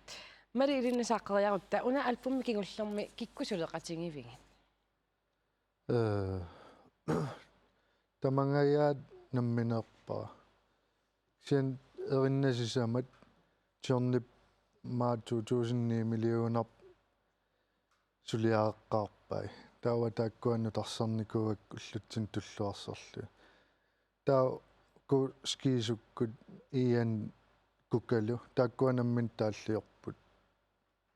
Malik, ilinnisaaqeriarutta, una albummi kingullermi kikkut suleqatigivigit? Eh, tamangajaat nammineerpara. Kisianni erinna sisamat Johnny maat to tusind ni millioner suliareqqaarpai. Taava taakkua nutarsarnikuuakka ullutsinni tulluarserlugit. Taava ku-, Skiisukkut Ian Kukalu, taakkua nammineq taalliorput.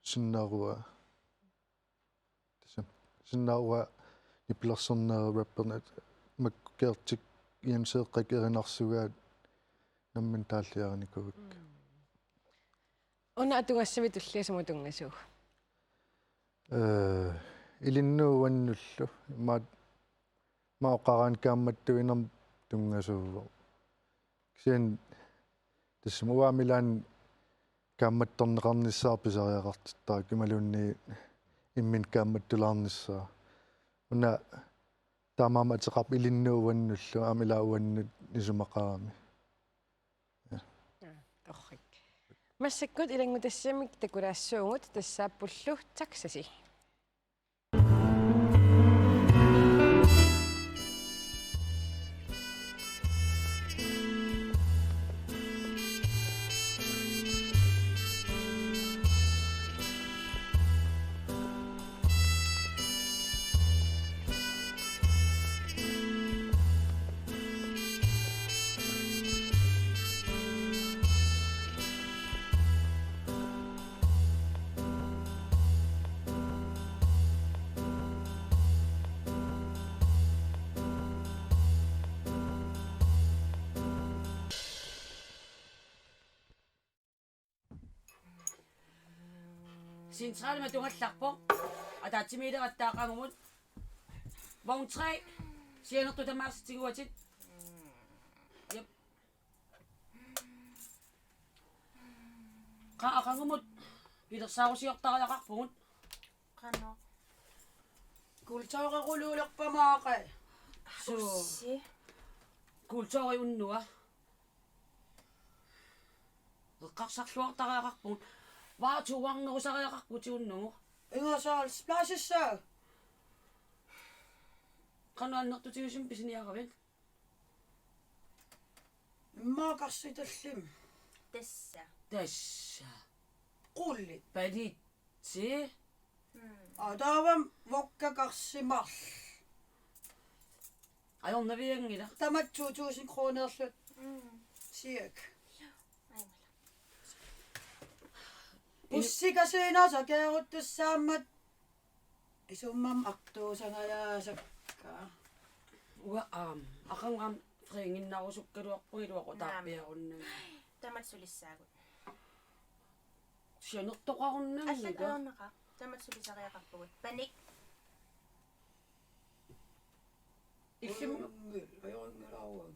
Sinnaarua. Tassa. Sinnaarua nipilersorneq rapperneq Makku Kiartik Jenseeqqap erinarsugaat nammineq taalliarinikuuakka. Una atugassavit tulliani sumut tunngasuugut? Eh, ilinnut uannullu. Maat, maat oqaraanni kaammattuinermut tunngasuuvoq. Kisianni tassami uanga ilaanni kaammattorneqarnissaa pisariaqartittarakkit imaluunniit imminut kaammattulaarnissaa. Una taamaammat ateqarpoq ilinnut uannullu aamma ilaa uannut isumaqarami. Ja. Aa, torrak. Massakkut ilanngutassiamik takulaassuugut tassaappullu Taxasi. Centralimi tungallarpoq. Ataatsimiileratta aqagumut. Vogn tre. Sianertut tamaasa tiguatit. Jep. Qaa aqagumut pilersaarusiortariaqarpugut. Qanoq? Kulturequluulerpamaaqai. Suu. Ussi. Kulturi unnua. Eqqarsarluartariaqarpugut. Vaatuuarnerusariaqarpugut tigunnugu. Ingasaal splaasissaa. Qanoq annertutigisumik pisiniaravit? Immaqa karsitallim. Tassa. Tassa. Qulli. Palitsi. Mm. Aa, taava vodka karsimarl. Ajornavianngilaq. Tamat to tusind kronerlut. Mm. Siak. Aimala. Bussikasiinaasakeeruttussaammat isummam artuusangajaasakka. Uanga aamma. Aqagu aamma freeginnarusukkaluarpunga iluaqu- Naam. Taappiarunnanga. Tamat sulissaagut. Sianertoqarunnanga. Allat ajornaqaaq. Tamat sulisariaqarpugut. Panik. Illim. Ajorngi-, ajorngilaarua.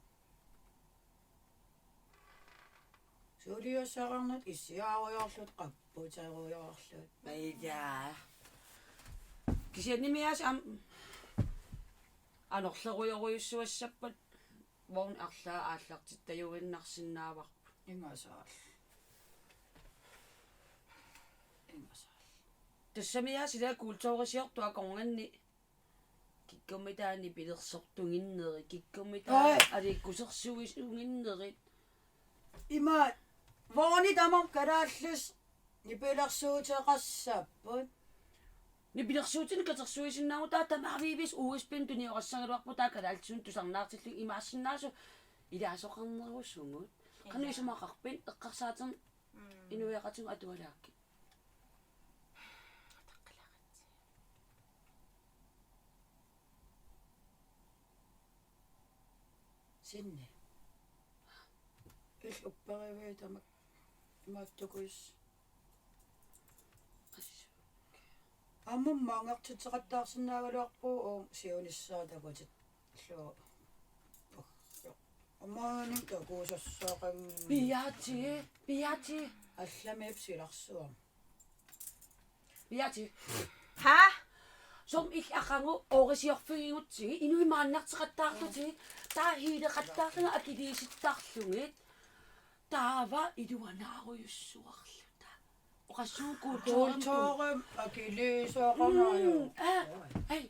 Suliassaqarnat issiaarujoorluta qapputerujoorluta. Paja. Kisiannimi aas am-, anorlerujorujussuassappat vogn arlaat aallartittajuinnarsinnaavarput. Ingasaal. Ingasaal. Tassami aas ila kulturisiortoq akornanni kikkummitaani pilersortuginnerit, kikkummitaani Ai. Aliikkusersuisuginnerit. Ima, vognit tamarmik kalaallisut nipilersuuteqassapput. Nipilersuutinik katersuisinnaavugut taava tamaviivis U S B-mik tuniorassagaluarpugut taava kalaallisut tusarnaartillugit imaassinnaavoq ilaasoqarnerusugut. Qanoq Ilaa. Isumaqarpit eqqarsaatinni Mm. Inuiaqatigut atualaakkit. Sinni. Illit upperiviit tamakku imaattukuis. Aamma maangartitseqattaarsinnaagaluarpugut uunga siunissaa takutit. Illu. Aamma takusassaqanngimmat. Piaati, piaati. Allamiip silarsuarmi. Piaati. Ha? Som ik aqagu oorisiorfigigutsigit, inuit maannarteqattaarlutigit, taava hiileqattaarlugit akiliisittarlugit, taava iluanaarujussuarluta. Oqassuunga kulturim. Kulturim akiliisoqarnaajo. Mm, aa, ai.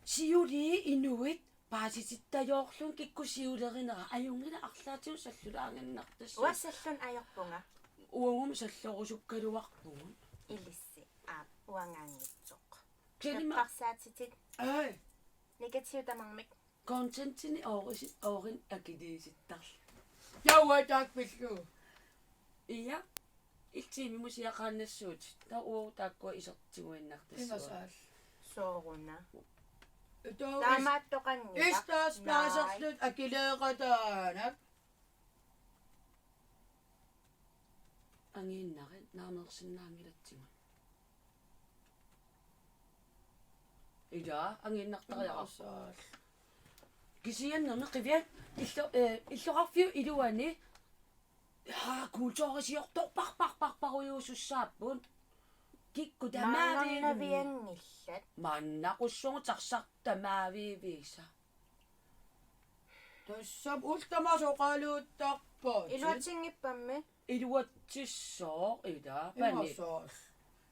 Siulii inuit paasitittajoorlugit kikkut siulerinera ajunngilaq arlaatigut sallulaaginnartassaaq. Uanga sallunnik ajorpunga. Uagummi sallorusukkaluarpugut. Ilissi aap uangaanngitsoq. Kisianni ma- Eqqarsaatitit. Ai. Negativ tamarmik. Contentini oorisi-, oorin akiliisittarlugit. Ja, uanga taakku pillugu. Ja. Iltiimi musiaqaannassuutit. Taava uagut taakkua isertiguinnartassuaq. Ingasaal. Sooruna. Taamaattoqanngilaq. Istaas paaserlut akileeqataanak. Angiinnarit naameersinnaanngilatsigut. Ila angiinnartariaqarpoq. Kisiannermi qiviat illo eh, illoqarfiup iluani. Haa, kulturisiortorparparparujuusussaapput. Kikkut tamaaviivimmik. Maannarnavianngillat. Maannaqussugut tarsaq tamaaviiviisa. Tassami ullut tamaasa oqaluuttarpaat. Iluatsinngippammi? Iluatsissooq ila pani. Imasoorl.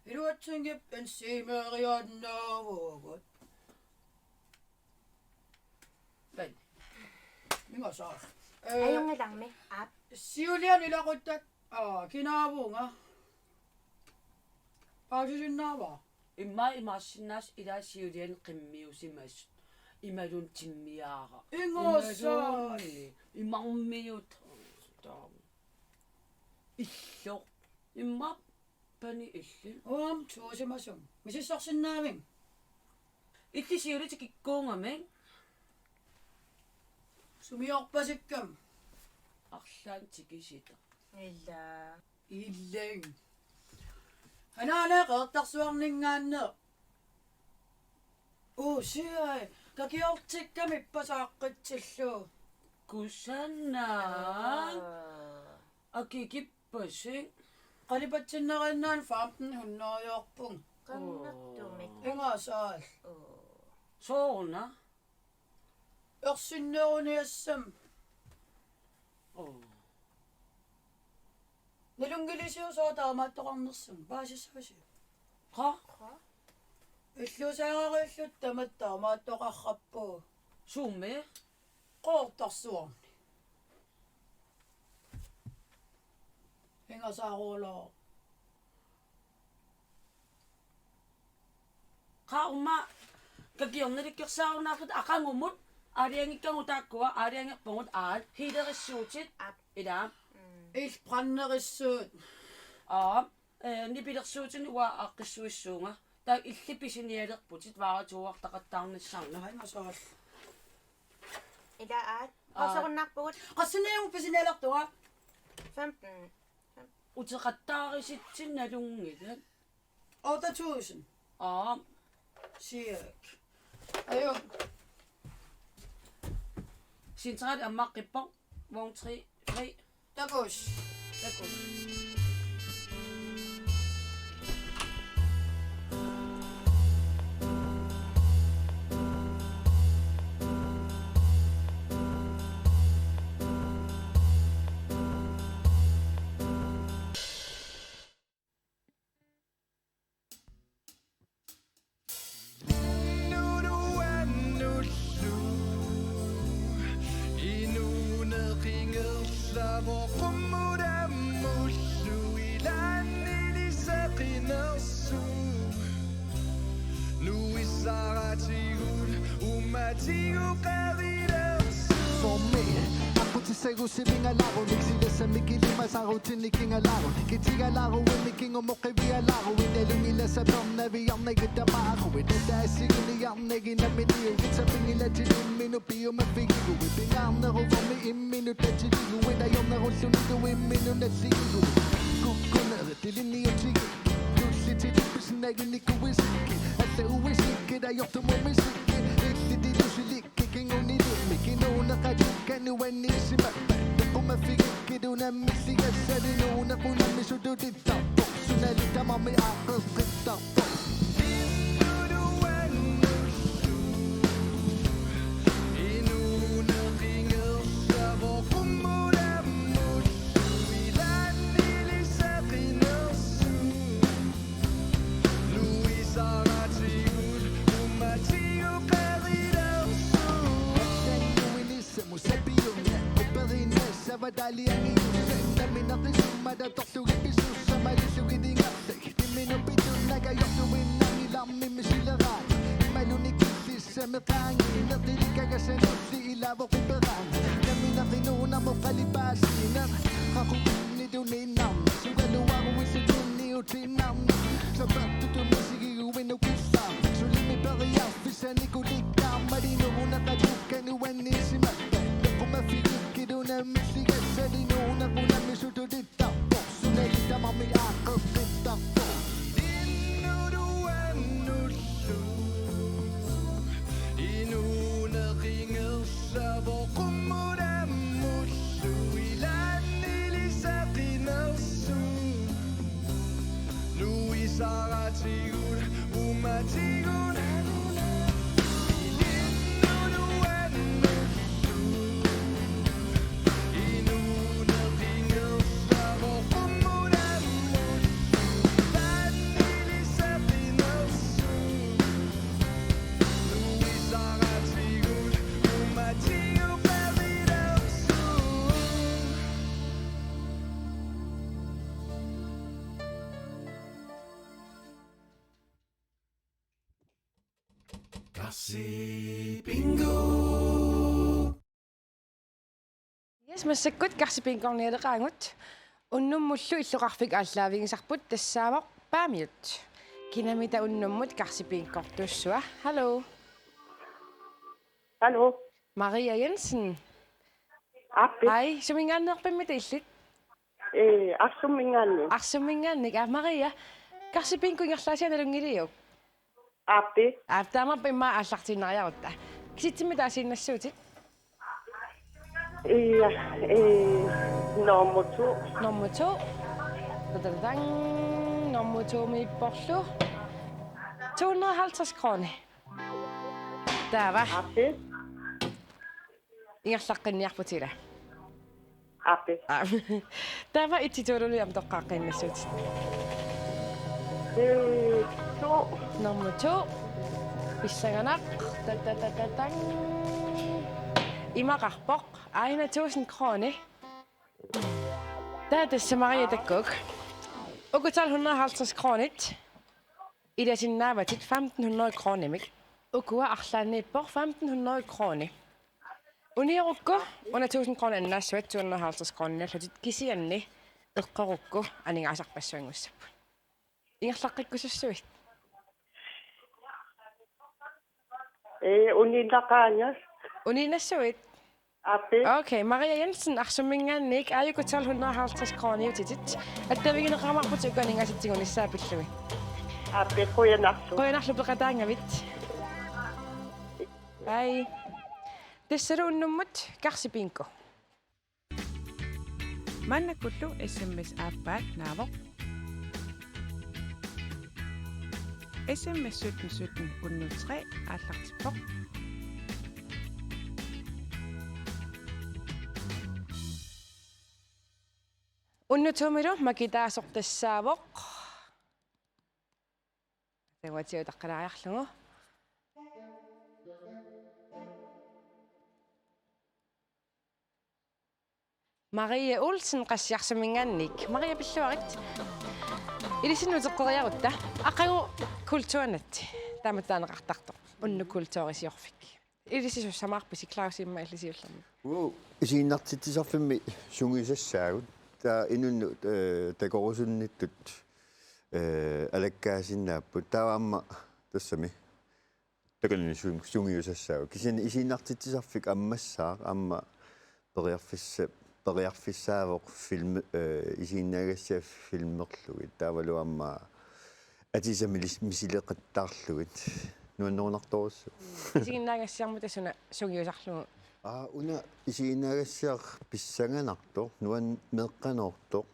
Iluatsinngippat siimeriannaavugut. Pani. Imasoorl. Eh, Ajunngilarmi. Aap. Siuliani ilaquttat. Aa, kinaavunga. Paasisinnaava? Immaqa imaassinnaavoq ilaa siuliani qimmiusimasut. Imaluunniit timmiaaraq. Ingasaat. Imaluunniit. Imarmiut. Illoq. Immaqa pani illit. Uam tuusimasum. Misissorsinnaavit? Illit siulitit kikkuugamik. Sumiorpasikkam? Arlaannik tikisitaq. Ila. Illit. Anaana Qeqertarsuarninngaanneersoq. Uusiai, kakiortikkami ippassaq aaqqitsillugu. Kusanaq. Aa. Akikippassik. Qalipatsinneqarnaani femten hundrediorpunga. Qangartumik. Ingasaat. Oo. Sooruna? Ersinneqarniassama. Oo. Nalunngilisiuk sooq taamaattoqarnersunga, paasissavisiuk? Qaa? Illuusaarariulluta tamatta taamaattoqarpugut. Suumi? Qeqertarsuarni. Ingasaaruloo. Qaa, uma kakiornilikkersaarunnaarluta aqagumut aalajangikkavut taakkua, aalajangerpugut aat healerissuutit. Aap. Ilaa. Mm. Illit brænderissuit. Aap. Eh, nipilersuutinik uanga aaqqissuissuunga. Taava illit pisinialerputit varetuuartaqattaarnissannut. Aana soorlu. Ila aat. Aa. Qasserunnarpugut. Qassinik pisinialertunga? Femten. Uteqattaarisitsinni nalunngilat. Otte tusind. Aap. Cirka. Ajo. Central ammaqqippoq. Vogn tre. Tre. Takuss. Takuss. Soormi aqutissagussivinngallaaruni silassamik ilimasaarutini kingallaarunik kitigalaaruit kingumut qiviallaaruit nalunngilassat pernaviarnagit tamaaruit nutaassiguniarnagit nammineq ukiut sapinngilatit imminut piumaffigiguit pingaarneruvormi imminut tatilliguit ajornerullunilu imminut nalligiguit kukkunerit ilinniutigikkit tullitit pisinaginikuisikkit allauisikkit ajortumut misikkit illitilusilikkit kingunilimmi kinuuneqatikka nuanniissimappat toqqumaffigikkit unammilligassali nuuneq unammisututittarpoq sunali tamarmi aaqqeqqittarpoq. Samut sapiunga uperinnassavat taaliangiussat nammineq isummat atorlugit pisussamalillugit ingerlagit imminut pitunnagajortuinnanngilarmi misileraat imaluunniit killissamik qaangiineq ilikkagassanulli ilaavoq uperaangat nammineq inuunermut qalipaatitsineq qaqugunnituniinnarneq sugaluaruit Nutinnarni sapaattutumik sigiguinnukissaaq. Sulimi periarfissanikulikkaarmali nuunaqatukka nuannisimatta. Loqqumaffigikkilu nammissigassali nuunaqunammi sutulittarpoq. Sunali tamarmi aaqqeqqittarpoq. Ilinnut uannullu. Inuuneq ingerlavoq qummut ammullu. Ilaanni ilisaq qinersut. Nuisaratigut uumatigut. Ilinnut uannullu. Inuuneq ingerlavoq qummut ammullu. Ilaanni ilisaq qinersut. Nuisaratigut uumatigut periarfissat. Karsi Bingo. Yes, massakkut Karsi Bingornialeqaagut. Unnummullu illoqarfik aallaavigisarput tassaavoq Paamiut. Kinamita unnummut Karsi Bingortuussua? Hallo. Hallo. Maria Jensen. Aappi. Hej, suminngaanneerpimmi illit? Ee, Arsumminngaanniit. Arsumminngaanniit. Aa, Maria, Karsi Bingo ingerlaasiaq nalunngiliuk? Aappi. Aap, taamaappoq immaqa aallartiinnariarutta. Kisitsimmi taasiinnassuutit? Ja, ee, nummer to. Nummer to. Dadadadang. Nummer to-miipporlu to hundrede og halvtreds kroner. Taava. Aappi. Ingerlaqqinniarputit ila. Aappi. Aa. Taava et-tolvilu aamma toqqaaqqiinnassuutit. Ee, to. Nummer to. Pissanganaq. Dadadadadang. Imaqarpoq. Aajuna tusind kroner. Taava tassa Maria takkuk. Uku tolv hundrede og halvtreds kronit. Ilasinnaavatit femten hundrede kronimik. Ukua arlaanniippoq femten hundrede kroner. Uniorukku una tusind kroner annaassavat to hundrede og halvtreds kroniniarlutit, kisianni eqqorukku aningaasarpassuanngussapput. Ingerlaqqikkusussuit? Ee, uninnaqaanga. Uniinnassuit? Aappi. Okay, Maria Jensen, Arsumminngaanniit, aajuku tolv hundrede og halvtreds kroniutitit. Attavigineqarumaarputit uku aningaasat tigunissaat pillugit. Aappi, qujanarlu. Qujanarlu peqataanngavit. Hej. Tassalu unnummut Karsi Bingo. Maannakkullu S M S aappaat naavoq. S M S sytten sytten hundrede tre aallartippoq. Unnutumilu makitaasoq tassaavoq. Tangatiutaqqalaariarlugu. Maria Olsen, Qassiarsuminngaanniit. Maria, pilluarit. Ilissinnut uteqqeriarutta. Aqagu kulturinut. Taamatut taaneqartartoq. Unnuk kulturisiorfik. Ilissi sussamaarpisi, Claus, immaqa illit siullermik? Uu, isiginnaartitsisarfimmi sungiusassaagut. Taava inunnut, eh, takorusunnittut, eh, alakkaasinnaapput. Taava aamma tassami takanani su-, sungiusassaagut. Kisianni isiginnaartitsisarfik ammassaaq, aamma periarfissa-, periarfissaavoq filmi, eh, isiginnaagassiat filmerlugit. Taavalu aamma atisat milis-, misileqattaarlugit. Nuannerunartorujussuuvoq. Isiginnaagassiarmut suna sungiusarlugu? Aa, una isiginnaagassiaq pissanganartoq, nuan-, meeqqanoortoq.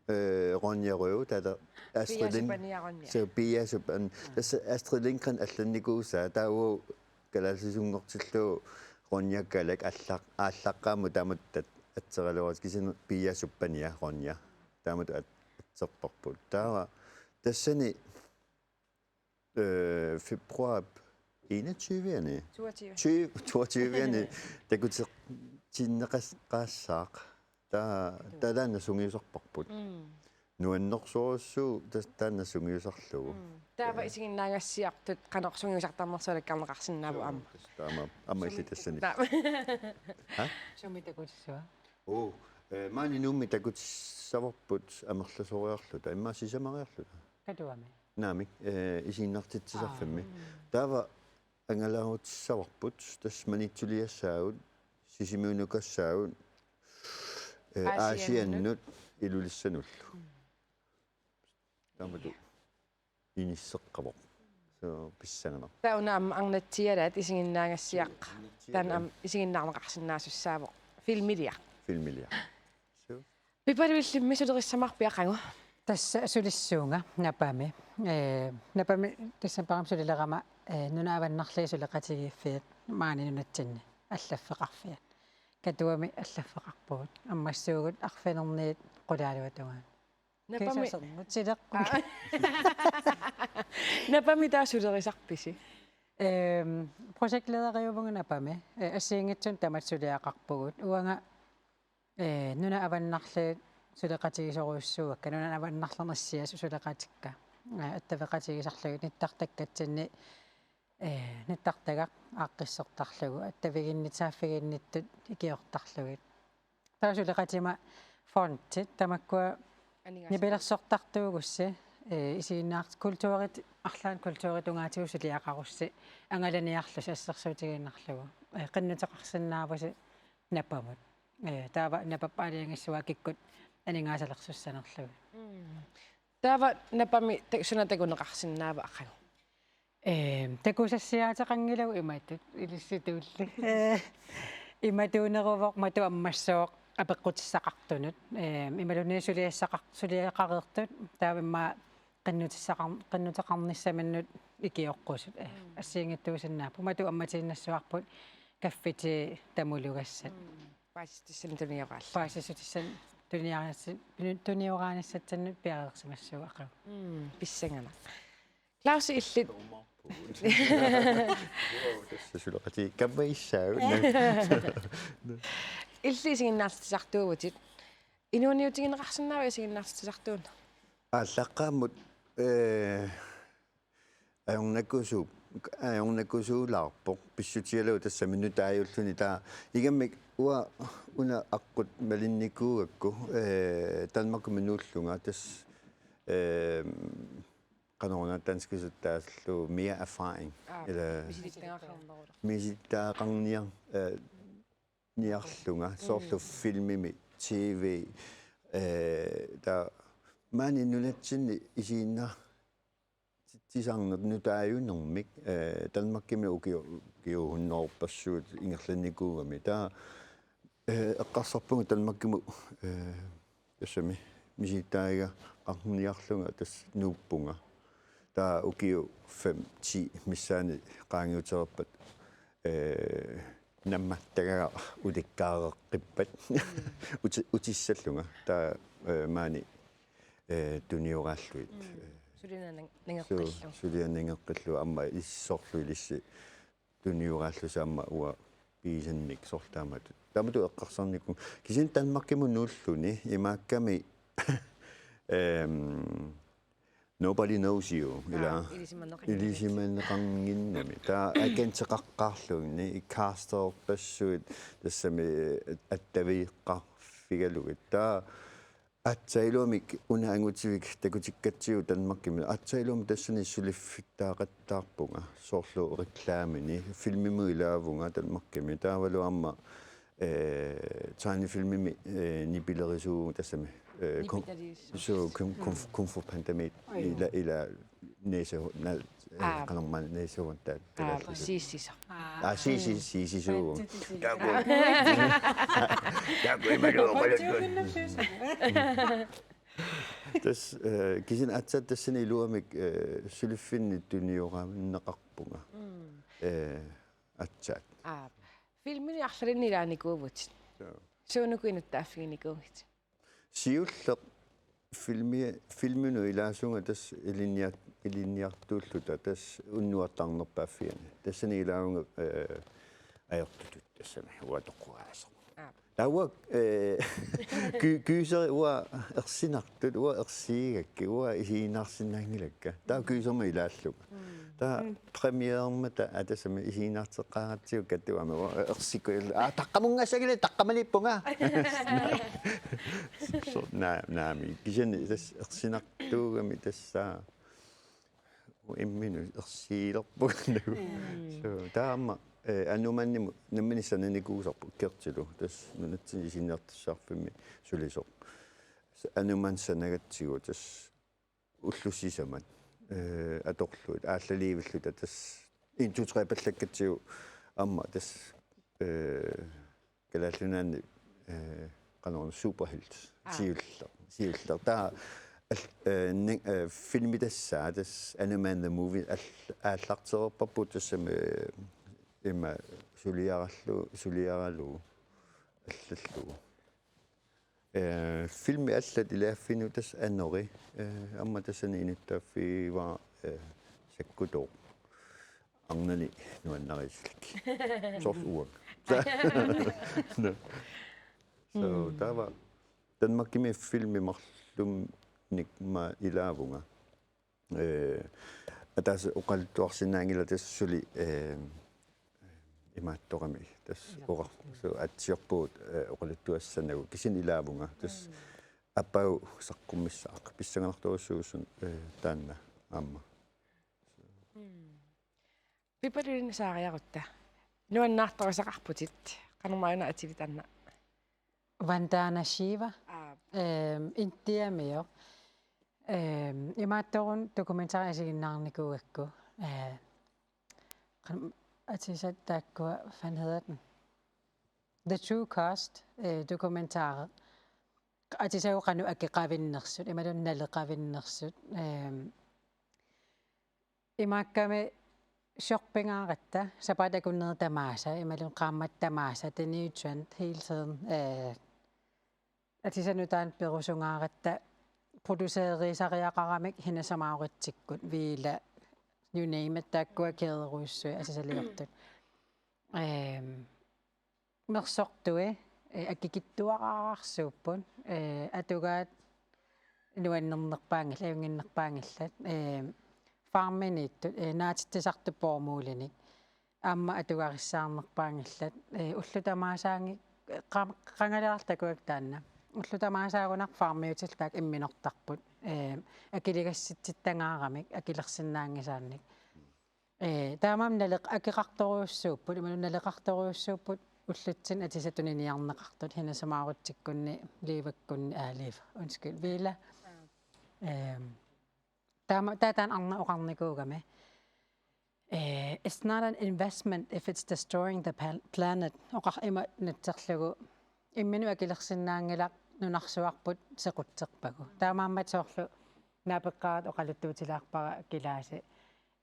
Eh, Ronja Røve, taava Astrid Lind-, Pia Supania Ronja. So, Pia Supan-, tassa Astrid Lindgren allannikuusaa, taava kalaallisunngortillugu Ronja Kalak allaq-, aallaqqaammut taamatut at-, atseraluarlutik, kisianni Pia Supania Ronja. Taamatut at-, atserparput. Taava tassani, øh, februar enogtyve-ani. Toogtyve. Tyve, toogtyve-ani. Takuti-, tinneqas-, qaassaaq. Taa-, taava taanna sungiusarparput. Mm. Nuannersorujussuuvoq tas-, taanna sungiusarlugu. Mm. Taava isiginnaagassiartut qanoq sungiusartarnersualakkarneqarsinnaavoq aamma. Taama, aamma illit tassani. Naa. Ha? Sumi takutissava? Oo, Eh, maani Nuummi takutissavarput amerlasoriarluta, immaqa sisamariarluta. Katuami. Naamik, eh, isiginnaartitsisarfimmi. Taava angalaarutissavarput, tassa Maniitsuliassaagut, Sisimiunukassaagut, eh, Aasiannut. Aasiannut Ilulissanullu. Taamatut inisseqqavoq. So pissanganaq. Taava una aamma arnatsialaat isiginnaagassiaq. Taanna aamma isiginnaarneqarsinnaasussaavat. Filmiliaq. Filmiliaq. So. Pipaluk, illimmi sulerissamaarpit aqagu? Tassa sulissuunga Napami. Eh, Napami tassa param sulilerama, eh, Nunat Avannarliit Suleqatigiiffiat maani nunatsinni allaffeqarfiat. Katuami allaffeqarpugut. Ammassuugut arfininniit qulaaluatungaani. Napami, Kiisasermut sileqqut. Napami taava sulerisarpisi? Ehm, projektlederiuvunga Napami. Eh, assigiinngitsunik tamatta suliaqarpugut. Uanga, eh, Nunat Avannarliit Suleqatigisorujussuuakka. Nunat Avannarlernissiat suleqatikka. Eh, attaveqatigisarlugit nittartakkatsinni, eh, nittartagaq aaqqissortarlugu. Attaviginnit saaffiginnittut ikiortarlugit. Taava suleqatima fondit, tamakkua Aningaasat. Nipilersortartuugussi, eh, isiginnaart-, kulturit, arlaannik kulturit tungaatigut suliaqarussi, angalaniarlusi assersuutigiinnarlugu. Eh, qinnuteqarsinnaavusi Napamut. Eh, taava Napap aalajangissuaq kikkut aningaasalersussanerlugit. Taava Napami ta-, suna takuneqarsinnaava aqagu? Eh, takusassiaateqanngilagut imatut, ilissituulli. Eh, imatuuneruvoq matu ammassooq apeqqutissaqartunut. Eh, imaluunniit suliassaqar-, suliaqareersut, taava immaqa qinnutissaqar-, qinnuteqarnissaminnut ikioqqusut. Eh, assigiinngitsuusinnaapput. Matu ammatiinnassavarput kaffitii tamulugassat. Paasissutissanik tunioraalluni. Paasissutissanik tunioraanis-, tuni-, tunioraanissatsinnik piareersimassuugut aqagu. Mm, pissanganaq. Claus, illit. Tassa suleqatikka kamma issaaq. Illit isiginnaartitsisartuuvutit. Inuuniutigineqarsinnaava isiginnaartitsisartuunneq? Aallaqqaammut, eh, ajornakusu-, ajornakusuulaarpoq, pissutigalugu tassami nutaajulluni, taava ingammik uanga una aqqut malinnikuugakku, eh, Danmarkimi nuullunga tassa, eh, qanoruna danskisuttaallu mere erfaring. Aa, Eller misilittagaqarnerulerpoq. Misilittagaqarniar-, eh, niarlunga, soorlu filmimi, T V, eh, taava maani nunatsinni isiginnaartitsisarneq nutaajunermik, eh, Danmarkimi ukio-, ukioq hunnorujorpassuit ingerlannikuugami. Taava, eh, eqqarsarpunga Danmarkimut, eh, tassami misilittagaqarniarlunga tassa nuuppunga. Taava ukiut fem, ti missaanni qaangiutereerpat, eh, nammattagara ulikkaareqqippat uti-, utissallunga. Taava, eh, maani, eh, tunioraallugit. Suliaq ning-, ningeqqillugu. Su-, suliaq ningeqqillugu aamma issorlu ilissi tunioraallusi aamma uanga pigisannik soorlu taamatut. Taamatut eqqarsarnikuuvunga. Kisianni Danmarkimut nuulluni imaakkami, ehm, Nobody Knows You, ila? Aa, ilisimaneqanngilaq. Ilisimaneqannginnami. Taava agenteqaqqaarluguni, casterpassuit, tassami attaveqarfigalugit. Taava aatsaat iluamik una angutivik takutikkatsigu Danmarkimi. Aatsaat iluamik tassani suliffittaaqattaarpunga. Soorlu reklameni, filmimut ilaavunga Danmarkimi. Taavalu aamma, eh, tegnefilmimi, eh, nipilerisuuvunga tassami. Eh, kung, Nipitaliissuuvoq. So, kung, kung, kung fu pandamit. Ila, ila, næse, na, eh, Aa. Qanormaa næsehorn taava. Aa, siisisoq. Aa, si, si, si, si, su. Taku. Taku, imalu, oqalukkun. Tassa, eh, kisianni aatsaat tassani iluamik, eh, suliffinni tunioraanneqarpunga. Eh, aatsaat. Aa. Filmini arlalinni ilaanikuuvutit. Joo. Suunuku inuttaaffiginikuugit? Siulleq filmi-, filminut ilaasunga tassa ilinniar-, ilinniartuulluta tassa unnuartarnerpaaffiani. Tassani ilaavunga, eh, ajortutut tassami uanga toqqoraaseq. Aap. Taava, eh, ky-, kyseri uanga ersinartut, uanga ersigigakkit, uanga isiginnaarsinnaanngilakka. Taava kyserimut ilaallunga. Mm. Taava premierermata atassami isiginnaarteqqaaratsigu Katuami ersikku, aa, taqqamunngassanngilaq, taqqamaniippunga. So, naa, naamik. Kisianni tassa ersinartuugami tassa imminut ersiilerpunga. So, taama, eh, Anumanimut nammineq sananikuusarput Kertilu. Tassa nunatsinni isinniartussaaffimmik sulisoq. Anuman sanagatsigu tassa ullut sisamat, eh, atorlugit aallaliivillugit tassa en, to, tre pallakkatsigu aamma tassa, eh, Kalaallit Nunaanni, eh, qanoruna superhelt. Aa. Siulleq, siulleq. Taava al-, eh, ni-, eh, filmi tassa, tassa Anuman the Movie al-, aallartereerparput tassami, eh, ima suliarallu-, suliaralugu allallugu. Eh, filmi allat ilaaffiinut tassa anori, eh, aamma tassani inuttaaffigaara, eh, Sakkutooq. Arnani nuannarisillugu. Soorlu uanga. Nå. So, taava Danmarkimi filmi marlunnik aamma ilaavunga. Eh, ataaseq oqaluttuarsinnaanngilaq tassa suli, eh, imaattorami tassa oqar-, so atsiorpugut, eh, oqaluttuassanagu kisianni ilaavunga tassa Apagut saqqummissaaq pissanganartorujussuuvoq, eh, taanna aamma. Pipalulin saariarutta. Nuannaartorisaqarputit. Qanormaana atilik taanna? Vandana Shiva. Aa. Ehm, Indiamioq. Ehm, imaattoruna dokumentari isiginnaarnikuugakku. Eh, qan-, atisat taakkua, hvad hedder den? The True Cost, eh, dokumentari. Atisagut qanoq akeqavinnersut, imaluunniit naleqavinnersut. Ehm, Imaakkami shoppingaaratta, sapaatip akunneri tamaasa, imaluunniit qaammatit tamaasa, the new trend hele tiden. Eh, atisat nutaamik perusungaaratta, producerisariaqaramik Hennes & Maurititsikkut, Vela, you name it, taakkua kæderujussuit atisaliortut. Ehm, Mersortui, eh, akikitsuararsuupput, eh, atugaat nuannernerpaanngillat, ajunnginnerpaanngillat, eh, farminiittut, eh, naatitsisartut bomuldinik. Aamma atugarissaarnerpaanngillat, eh, ullut tamaasaanngik, eh, qam-, qangaleraartakuak taanna. Ullut tamaasaagunarput farmiutillit taakku imminortarput, eh, akiligassitsittagaaramik, akilersinnaanngisaannik. Eh, taamaammat naleq-, akeqartorujussuupput, imaluunniit naleqartorujussuupput ullutsinni atisat tuniniarneqartut, Hennes & Maurititsikkunni, Levakkunni, aa, Leva, undskyld, Vela. Ehm, taama-, taava taanna arnaq oqarnikuugami. Eh, it's not an investment if it's destroying the pan-, planet. Oqar-, ima natserlugu imminut akilersinnaanngilaq nunarsuarput sequtserpagu. Taamaammat soorlu naapeqqaarat oqaluttuutilaarpara kilaasi.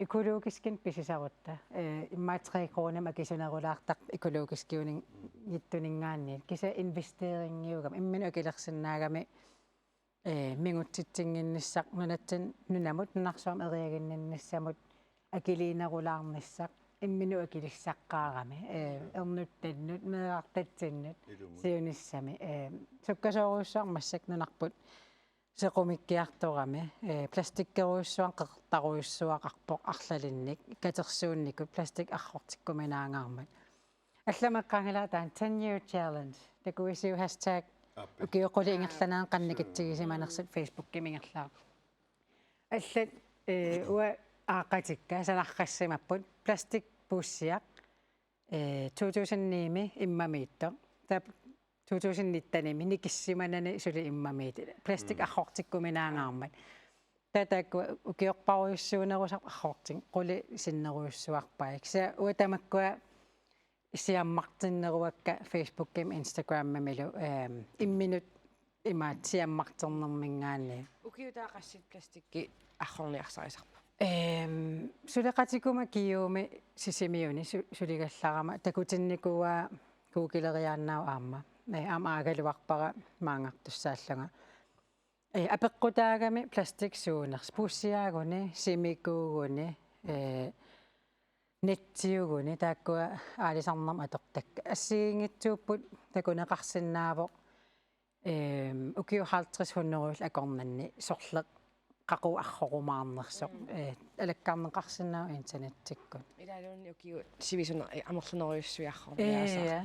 Økologiskinik pisisarutta. Eh, immaqa tre kronimik akisunerulaartarpoq økologiskiunngitsuninngaanniit. Kisianni investeringiugami. Imminut akilersinnaagami, eh, mingutsitsinnginnissaq nunatsinni nunamut nunarsuarmi eriaginninnissamut akiliinerulaarnissaq. Imminut akilissaqqaarami. Eh, ernuttannut, meerartatsinnut, ilumut, siunissami. Eh, sukkasoorujussuarmik massakkut nunarput sequmikkiartorami, eh, plastikkerujussuarnik qeqertarujussuaqarpoq arlalinnik, katersuunnikut plastik arrortikkuminaangaarmat. Allamik eqqaanngilaq taanna ten year challenge. Takuisiuk hashtag Aappi. Ukiut qulit ingerlaneranni qanoq nikitsigisimanersut Facebookimi ingerlaarput. Allat, eh, uanga aaqqatikka sanarqassimapput plastikpuussiaq, eh, to tusind ni-mi immamiittoq. Taava to tusind nitten-imi nikissimanani suli immamiit. Plastik, mm, arrortikkuminaangaarmat. Taava taakku ukiorparujussuunerusarput arrortik, qulit sinnerujussuarpai. Kisianni uanga tamakkua siammartinneruakka Facebookimi, Instagramimilu, ehm, imminut imaattoq siammarternerminngaanniit. Ukiut taava qassit plastikkit arrorniarsarisarpa? Ehm, suleqatikkuma Kiumi Sisimiuni su-, suligallarama takutinnikuuaa Googleriaannaavoq aamma. Eh, aamma aagaluarpara maanngartussaallunga. Eh, apeqqutaagami plastik suunersoq. Puussiaaguni, simikuuguni, eh, netsiuguni, taakkua aalisarnermut atortakkat. Assigiinngitsuupput takuneqarsinnaavoq, ehm, ukiut halvtreds hundrede akornanni sorleq qaqugu arrorumaarnersoq, mm, eh, alakkarneqarsinnaavoq internettikkut. Ilaaluunniit ukiut sivisuner-, eh, amerlanerujussuiarluni. Ee, aasarta. Ja.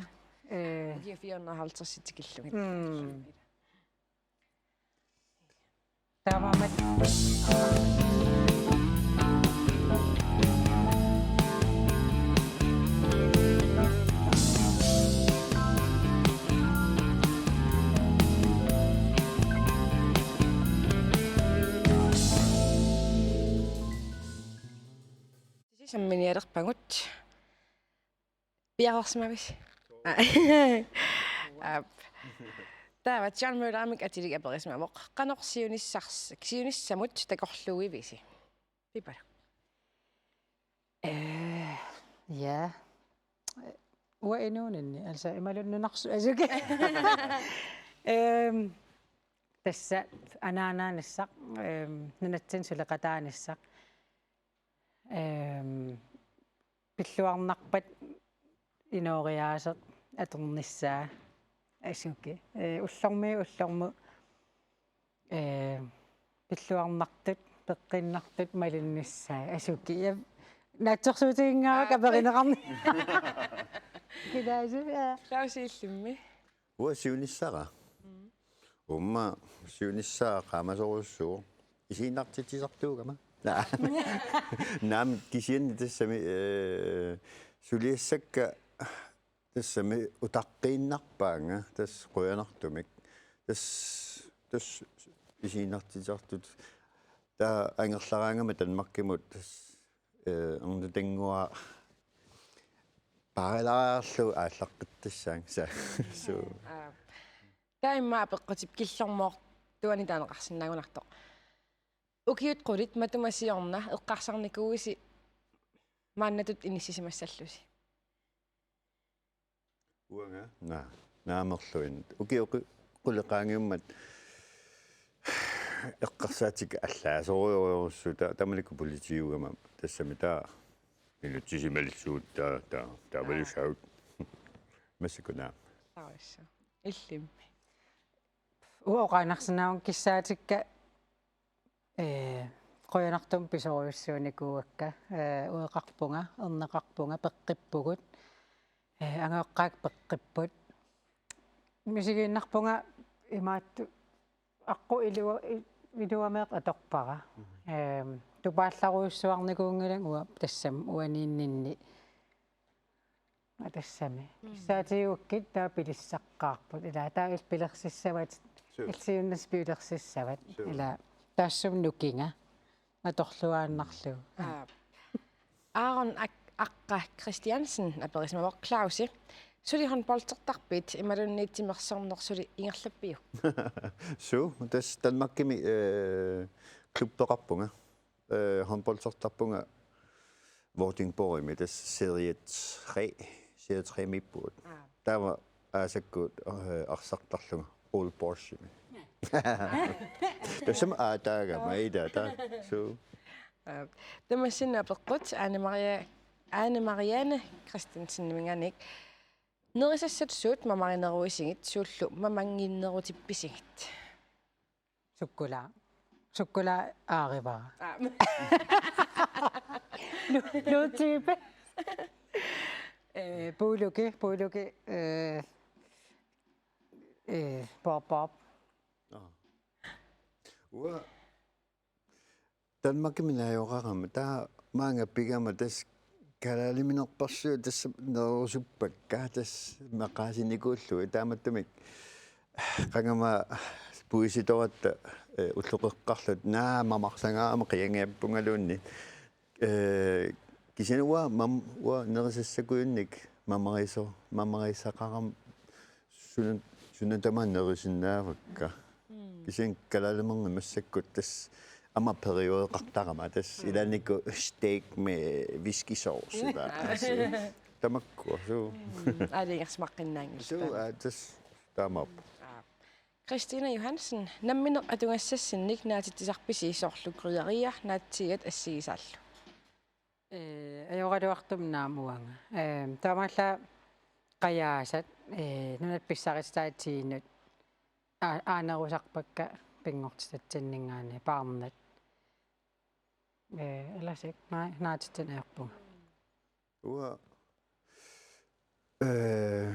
Ee. Ukiut fire hundrede og halvtreds tikillugit. Mm. Taamaammat. Samminialerpagut. Piareersimavisi? Aap. Taava John Møllerimik atilik aperisimavoq: Qanoq siunissars-, siunissamut takorluuivisi? Pipaluk. Eh, ja. Uanga inuuninni, altså imaluunniit nunarsuaq, altså, okay. Ehm, tassa anaanaanissaq, ehm, nunatsinni suleqataanissaq. Ehm, pilluarnarpat inooriaaseq atornissaa, asuki. Eh, ullormiit ullormut, eh, pilluarnartut, peqqinnartut malinnissaat, asuki. Ja naatsorsuutiginngaarpara, aa, aperineqarnera. Kilaasi, ja. Claus, illimmi? Uanga siunissara. Mm. Uumma siunissara qaamasorujussuuvoq. Isiginnaartitsisartuugama. Naa. Naamik, kisianni tassami, eh, suliassakka tassami utaqqiinnarpaannga, tassa qujanartumik. Tassa, tassa isiginnaartitsisartut. Taava angerlaraangama Danmarkimut tassa, eh, ernutannguaq paarilaarlugu aallaqqittassaanga, sa-, suu. Aa. Taava immaqa apeqqutip killormoortuani taaneqarsinnaagunartoq. Ukiut qulit matuma siorna eqqarsarnikuuisi maannatut inissisimassallusi? Uanga? Naa, naamerluinnaq. Ukiut qu-, qulit qaangiummat eqqarsaatikka allaasorujorujussuuvoq, ta-, taamanikkut politiigugama, tassami taava minutsisimalluunniit taava, taava, taava, aa, valishaut. Massakkut naamik. Taava. Illimmi? Uanga oqaannarsinnaavunga kissaatikka, eh, qujanartumik pisorujussuunikuuakka, eh, ueqarpunga, erneqarpunga, peqqippugut, eh, angajoqqaakka peqqipput. Misigiinnarpunga imaattoq aqqut ilua-, i-, iluameeq atorpara. Mhm. Ehm, tupaallarujussuarnikuunngilanga uanga tassami uaniinninni. Aa, tassami. Mm. Kissaatigigukkit taava pilissaqqaarput. Ilaa, taava illit pilersissavat. Suu. Illit siunissaq pilersissavat. Suu. Ilaa, taassuma nukinga. Atorluaannarlugu. Aa. Aaron Ak-, Aqqa Christiansen aperisimavoq: Clausi, suli håndboldertarpit imaluunniit timersorneq suli ingerlappiuk? Suu, tassa Danmarkimi, eh, klubbeqarpunga. Eh, håndboldertarpunga Vordingborgimi, tassa serie tre, serie tre-miippugut. Aa. Taava aasakkut, eh, arsartarlunga Old Boysimi. Tassami aataagama, ila, taava. Suu. Aa, tamassinni apeqqut Ane Maria-, Ane Marianne Christenseniminngaanniit: Nerisassat suut mamarineruisigit, suullu mamannginnerutippisigit? Sukkulaa. Sukkulaa aarivara. Aa. Lu-, lydtype. Eh, pulluki, pulluki, eh, eh, pop, pop. Aa. Uanga Danmarkimi najugaqarama, taava maanga pigama tassa kalaaliminerpaassuit tassa nererusuppakka, tassa maqaasinikuullugit, taamaattumik qangami puisitoratta, eh, ulloqeqqarluta, naa, mamarsagaangama qiangiappungaluunniit. Eh, kisianni uanga mam-, uanga nerisassakkujunnik mamariso-, mamarisaqarama suna-, suna tamaat nerisinnaavakka. Mm. Kisianni kalaaliminerni massakkut tassa aamma periodeqartarama, tassa, mm, ilaannikkut steak med whiskysauce, ila. Aa, suu. Tamakku, suu. Mm, aalajangersimaqqinnaanngillat. Suu, aa, tassa taamaappoq. Aa. Christina Johansen, nammineq atugassassinnik naatitsisarpisi, soorlu krydderier, naatsiiat assigisaallu? Eh, ajoraluartumik naamik uanga. Eh, taamaallaat qajaasat, eh, nunat pissarissutissaat tiinut. Aa-, aanerusarpakka pinngortitatsinninngaanniit, paarnat. Ee, alasik, naa-, naatitsineq ajorpunga. Uanga, ee,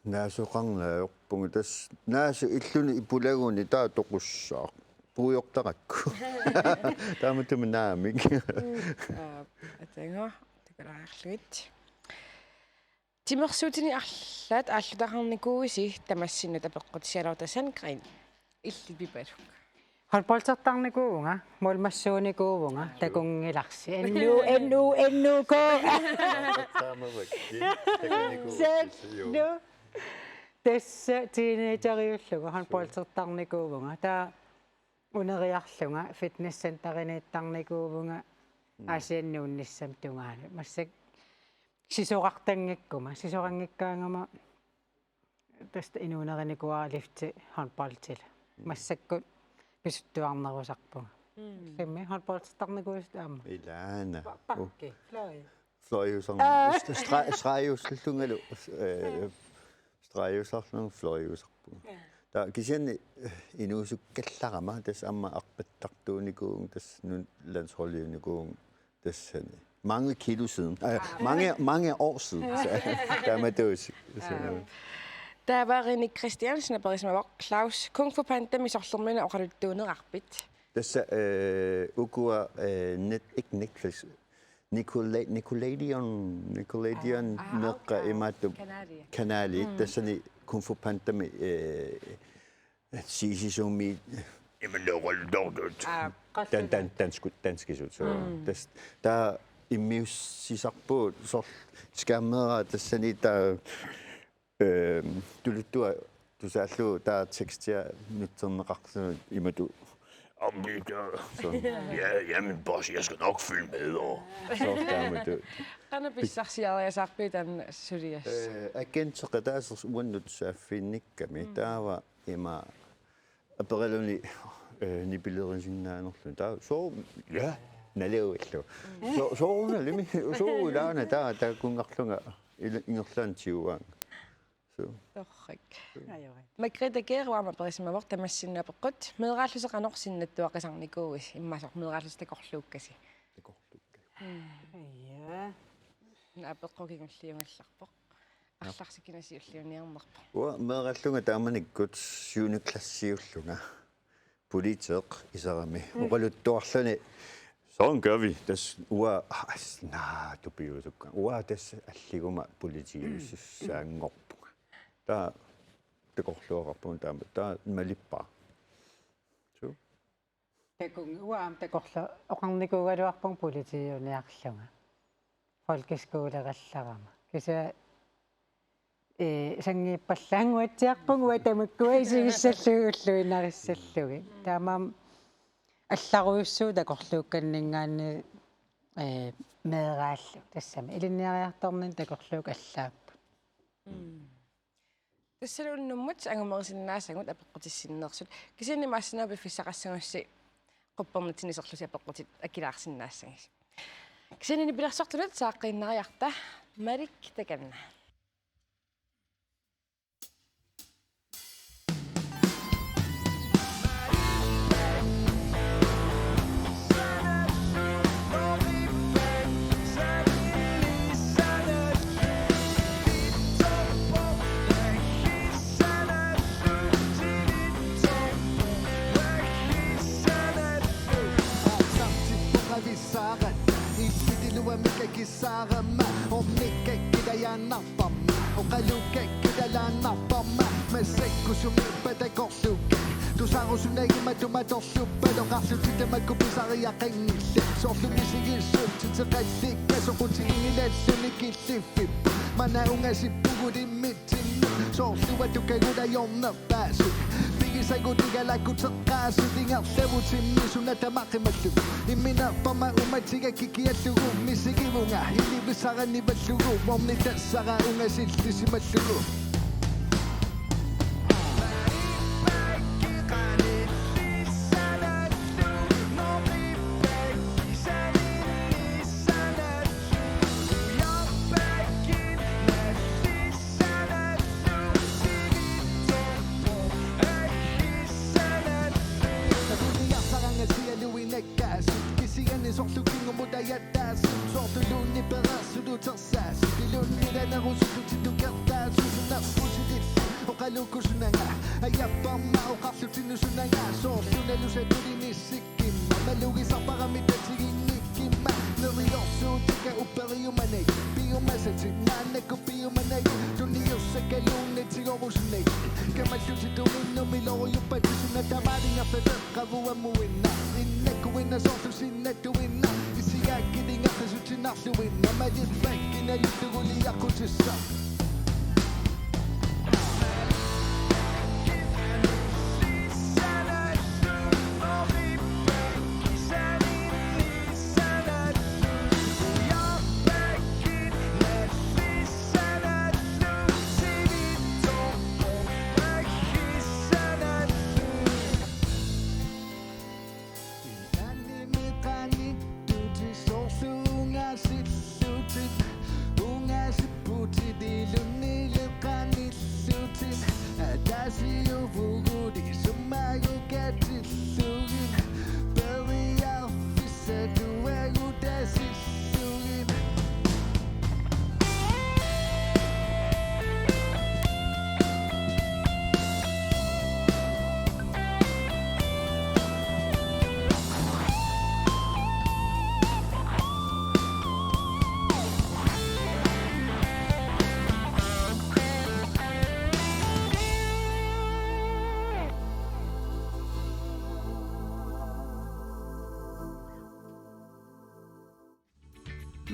naasoqarneq ajorpunga. Tassa naasut illuni ipulaguni taava toqussaaq. Puigortarakku. Taamatut naamik. Aa, atagu, takulaariarlugit. Timersuutini arlaat aallutaqarnikuuisi tamassinnut apeqqut, Charlotte Sandgreen, illit Pipaluk? Håndboldertarnikuuvunga, målmandsuunikuuvunga, takunngilarsi. N U, N U, N U K. Taamavakki. Takunikuusi. Sannu. Tassa teenageriullunga håndboldertarnikuuvunga. Taava uneriarlunga fitnesscenteriniittarnikuuvunga Aasianni nuunnissamut tungaanut. Massakkut sisorartanngikkuma, sisoranngikkaangama tassa inuunerinikuuara lifti håndboldila. Massakkut pisuttuarnerusarpunga. Illimmi håndboldertarnikuuisit aamma? Ilaana. Ba-, bakke, fløj. Fløjusarn-, Aa. st-, stre-, stregjusullunngalu, eh, stregjusullunngalu fløjusarpunga. Ja. Taava kisianni, eh, inuusukkallarama, tassa aamma arpattartuunikuuvunga, tassa nunat landsholdiunikuuvunga tassani. Mange kilo siden. Eh, mange, mange år siden. Så, taamatuusik. Så, Taava René Christiansen aperisimavoq: Claus, Kung Fu Pandami sorlermina oqaluttuunerarpit? Tassa, eh, ukua, eh, net-, ikke Netflix. Nicola-, Nickelodeon, Nickelodeon Aa, aa, meeqqat okay. Imaattup Kanali. Kanali. Mm. Tassani Kung Fu Pandami, eh, siisisuumi imannak oqaluttuartut. Aa, qallunaat. Dan-, dan-, danskut, danskisut. Så, Mm. tas-, taava immiussisarpugut soorlu skærmeraa tassani taava, øhm, tuluttua tusaallugu taava tekstia nutserneqarsimavoq imatut. Om det der. Så, ja, jamen, boss, jeg skal nok følge med, og så taamatuut. Qanoq pissarsiariasaarpit taanna suliassaq? Eh, agenteqataasersoq uannut saaffiginnikkami. Mm. Taava ima aperaluni, eh, nipilerisinnaanngorluni. Taava soo, ja, naleuillu. Mm. Soo, soorunalimi, soo ilaana taava taakkunngarlunga ila-, ingerlaannaq tiguaannga. Så. Torrak. Ajori. Margrethe Geervang aperisimavoq tamassinnut apeqqut: Meeraallusi qanoq sinnattuaqisarnikuuisi, immaqa soorlu meeraallusi takorluukkasi? Takorluukkasi. Mm. Ja. Apeqqut kingulliugallarpoq. Arlarsi kina siulliuniarnerpoq? Uanga meeraallunga taamanikkut syvende klassiullunga. Politeeq isarami. Mm. Oqaluttuarluni: Sådan gør vi. Tassa uanga, as-, naa, tupiusukka. Uanga tassa alliguma politiiussaanngorpunga. Taava takorluugaluarpunga taama. Taava malippara. Suu. Takunnga, uanga aamma takorlu-, oqarnikuugaluarpunga politiiuniarlunga. Folkeskolerallarama. Kisianni, ee, sanngiippallaannguatsiarpunga uanga tamakkua isigissallugu ulluinnarissallugit. Taamaammat allarujussuuvoq takorluukkanninngaanniit, ee, meeraallunga. Tassami ilinniariartorninni takorluukkut allaapput. Mm. Tassalu unnummut angumerisinnaassagut apeqqutissinneersut. Kisianni maannakkut piffissaqassagussi quppernitsinni iserlusi apeqqutit akilaarsinnaassagisi. Kisianni nipilersortunut saaqqiinnariarta, Malik takanna. Oqalukkakku ilaannarparma, massakkut sumiippat takorluukkat. Tusarusunagimmat tumatorluppaloqarlutit tamakku pisariaqanngillat. Soorlu misigissutsit teqallikkat soqutiginngilalluni killiffipput. Maanna ungasippugut immitsinnut. Soorlu atukagulajornerpaasut. Pigisagutigalakkuteqqaasut ingerlavutimmi suna tamaqimallugu. Imminerpama umatiga kikiallugu misigivunga. Ilivissaranivallugu ornitassara ungasillisimallugu. Takuliarsaranga sialuinakkaasut, kisianni soorlu kingu Nanga, ajapparma oqarlutinut sunanga, soorlu nalusatut inissikkimma, malugisarparami tatiginnikkimma, neriorsuutikka upperiumanagit, piumasatit maannakkut piumanagit, tunniussakkaluunniit tigorusunagit, kamallutit tunginnumi lorujuppata suna tamaalinga fede qavuamuinna, innakkuinna soorlu sinnattuinna, isigaakkilinga qisutinarluinna, malippakkinaluttuguliaqqutissaq. Ilannimi qanittutit soorlu ungasillutit, ungasipputit ilunnilu qanillutit, ataasiuvugut isummagu katillugit, periarfissatuagut tasillugit.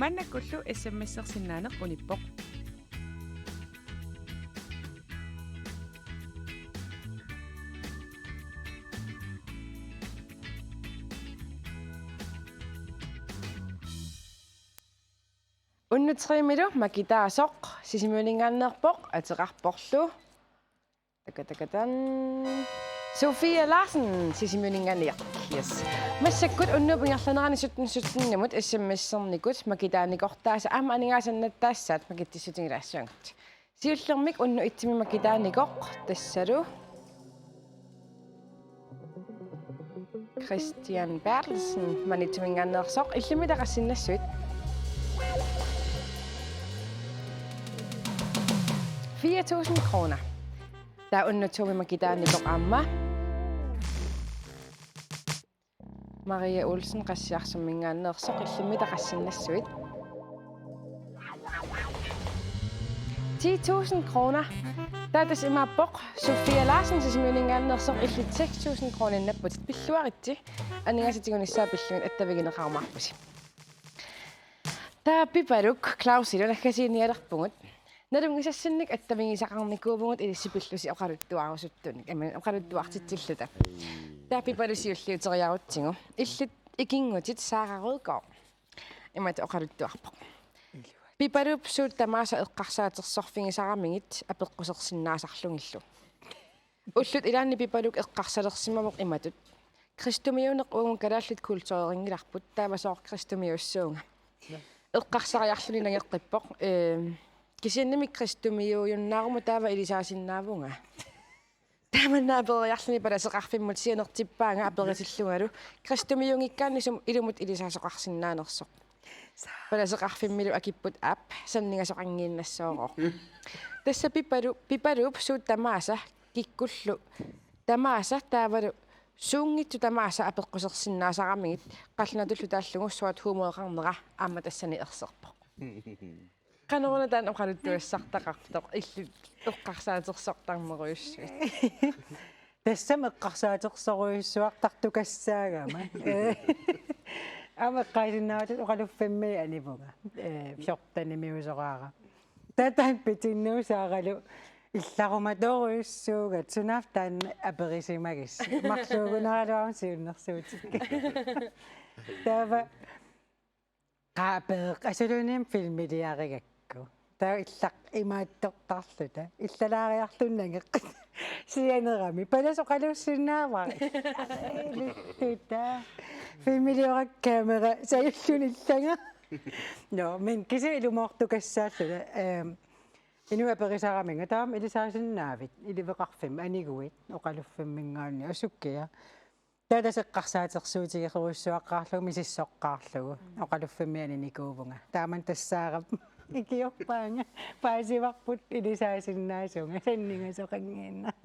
Maannakkullu S M S-ersinnaaneq unippoq. Unnuk tredive-lu makitaasoq Sisimiuninngaanneerpoq, ateqarporlu. Takatakataan. Sofia Larsen, Sisimiuninngaanniit. Yes. Massakkut unnuup ingerlanerani sytten sytten-imut S M S-ernikut makitaanikortaasa aamma aningaasannattaassaat makitsissutigilaassaagut. Siullermik unnuk et-imi makitaanikoq tassalu Christian Berthelsen, Maniitsuminngaanneersoq, illimmi taqassinnassuit? Fire tusind kroner. Taava unnuk to-mi makitaanikoq aamma. Maria Olsen, Qassiarsumminngaanneersoq, illimmi taqassinnassuit? Ti tusind kroner. Taava tassa imaappoq Sofia Larsen, Sisimiuninngaanneersoq, illit seks tusind kroner napputit. Pilluaritsi. Aningaasat tigunissaat pillugit attavigineqarumaarpusi. Taava Pipaluk Clausilu naggasiinialerpugut. Nalunngisassinnik attavigisaqarnikuuvugut ilissi pillusi oqaluttuarusuttunik. Aamma oqaluttuartitsilluta. Taava Pipalu siulliuteriarutsigu. Illit ikinngutit Sara Rødgaard. Imatut oqaluttuarpoq. Pipaluup suut tamaasa eqqarsaatersorfigisaramigit apeqqusersinnaasarlugillu. Ullut ilaanni Pipaluk eqqarsalersimavoq imatut: Kristumiuneq uagut kalaallit kulturerinngilarput, taava sooq kristumiussuunga? Eqqarsariarluni nangeqqippoq. Ehm, kisiannimi kristumiuujunnaaruma taava ilisaasinnaavunga. Tamanna aperiarluni palaseqarfimmut sianertippaanga aperisillungalu: Kristumiuunngikkaanni sumi ilumut ilisaasoqarsinnaanersoq? Palaseqarfimmilu akipput: Aap, sanningasoqanngiinnassaarooq. Tassa Pipalu, Pipaluup suut tamaasa kikkullu tamaasa taavalu suunngitsut tamaasa apeqqusersinnaasaramigit, qallunaatullu taallugu sort humoreqarnera aamma tassani erserpoq. Qanoruna taanna oqaluttuassartaqartoq, illit eqqarsaatersortarnerujussuit? Tassami eqqarsaatersorujussuartartukassaagama. Aamma eqqaasinnaavatut oqaluffimmi anivunga. Eh, fjortenimiusoraara. Taava taanna pitinnuusaaralu illarumatorujussuugat, sunaaffa taanna aperisimagissi. Marluugunaraluaruma siunnersuutikka. Taava qaapeeq asuluunniim filmiliarigakku. Taava illaq imaattortarluta. Illalaariarlunnageq. Sianerami. Palasoqaluussinnaavara. Ililluta. Filmiliorakku kamera. Sajulluni illaga. Nå, men kisianni ilumoortukassaalluni. Ehm, inuit aperisaraminnga taama ilisaasinnaavit, iliveqarfimmi aniguit, oqaluffimminngaanniit asukiaq. Taava tassa eqqarsaatersuutigerujussuaqqaarlugu misissoqqaarlugu. Mm. Oqaluffimmi aninikuuvunga. Taamani tassaarami. Ikiorpaanga, paasivarput ilisaasinnaasunga, sanningasoqanngiinnaq.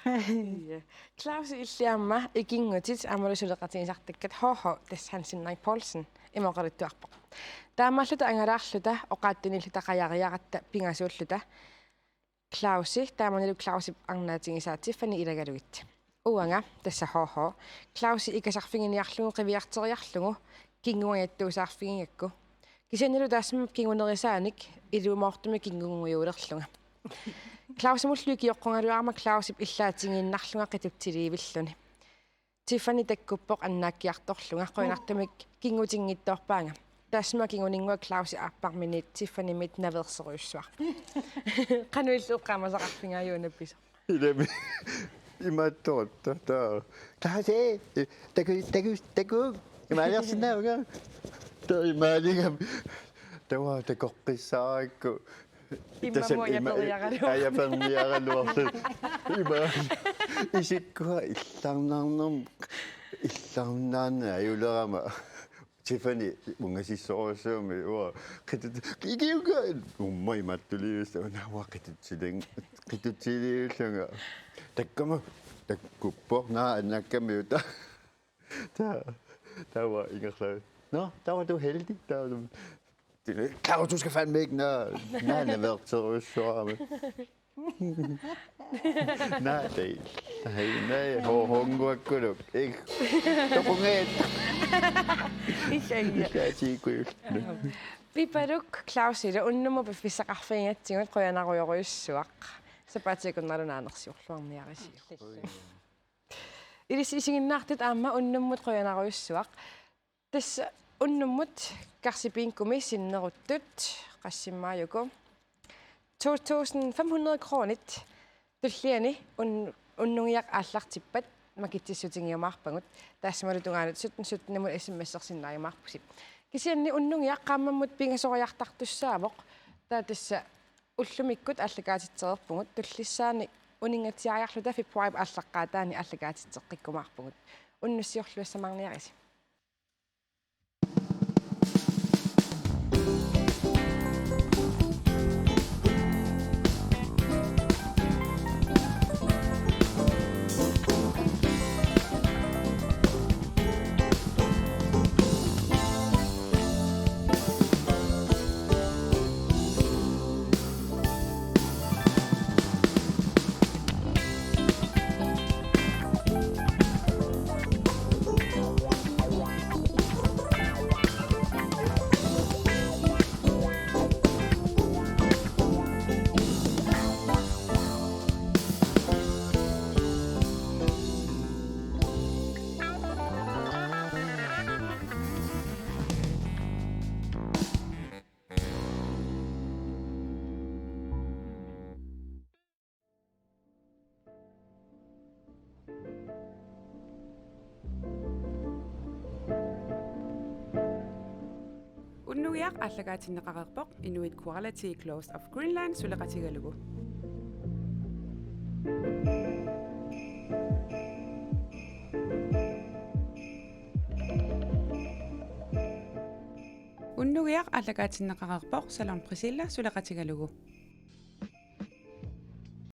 Ja. Claus, illit aamma ikinngutit aammalu suleqatigisartakkat H H, tassa Hansen Nai Poulsen, ima oqaluttuarpoq. Taamaalluta angalaarluta oqaatsinilluta qajariaratta pingasuulluta. Clausi, taamanilu Clausip arnaatigisaa Tiffany ilagalugit. Uanga, tassa H H, Clausi ikasarfiginiarlugu qiviarteriarlugu kinnguanngittuusaarfigigakku. Kisiannili taassuma kingunerisaanik ilumoortumik kingunngujuulerlunga. Clausimullu ikioqqugaluarama Clausip illaatigiinnarlunga qitutsiliivilluni. Tiffany takkuppoq annaakkiartorlunga, qujanartumik kinngutinngitsoorpaanga. Taassuma kinguninngua Clausi aapparminiit Tiffanymit naveersorujussuarpoq. Qanoq illit eqqaamasaqarfigaajuk una pisoq? Ilami. Imaattoq taava. Taava. Taava se, taku, taku, taku. Imaaliarsinnaavunga. Taava imaaligami. Taava takoqqissaarakku. Immaqa tassa ima-, ajaperiaraluarluni. Ajaperiaraluarluni. Ima isikkua illarnaarnermut, illarnaarneq ajulerama. Tiffany ungasissorujussuugami uanga qitut-, ikiuka, umma imattuliusta, una uanga qitutsilin-, qitutsiliullunga. Takkama, takkuppoq, naa, annakkamiuk, taava. Taava, taava ingerlaa. Nå, taava du heldig, taava. Claus, du skal fandme ikke, nå, nå, naveersorujussuarama. Naa, tei. Tei, naa, H H-nguakkuluk. Ik. Toqungaat. Ija, ija. Ija, tiikujul. Pipaluk Clausilu unnummut piffissaqarfigigatsigut qujanarujorujussuaq. Sapaatip akunnerani naanersiorluarniarisiuk. Ilissi isiginnaartut aamma unnummut qujanarujussuaq. Tassa unnummut Karsi Bingomik sinneruttut, qassimmaajuku, to tusind fem hundrede kronit tulliani un-, unnugiaq aallartippat makitsissutigiumaarpagut, taassumalu tungaanut sytten sytten-imut S M S-ersinnaajumaarpusi. Kisianni unnugiaq qaammammut pingasoriartartussaavoq, taava tassa ullumikkut aallakaatitsereerpugut, tullissaani uninngatsiariarluta februaarip aallaqqaataani aallakaatitseqqikkumaarpugut. Unnussiorluassamaarniarisi. Unnugiaq aallakaatinneqareerpoq Inuit Quality Clothes of Greenland suleqatigalugu. Unnugiaq aallakaatinneqareerpoq Salon Priscilla suleqatigalugu.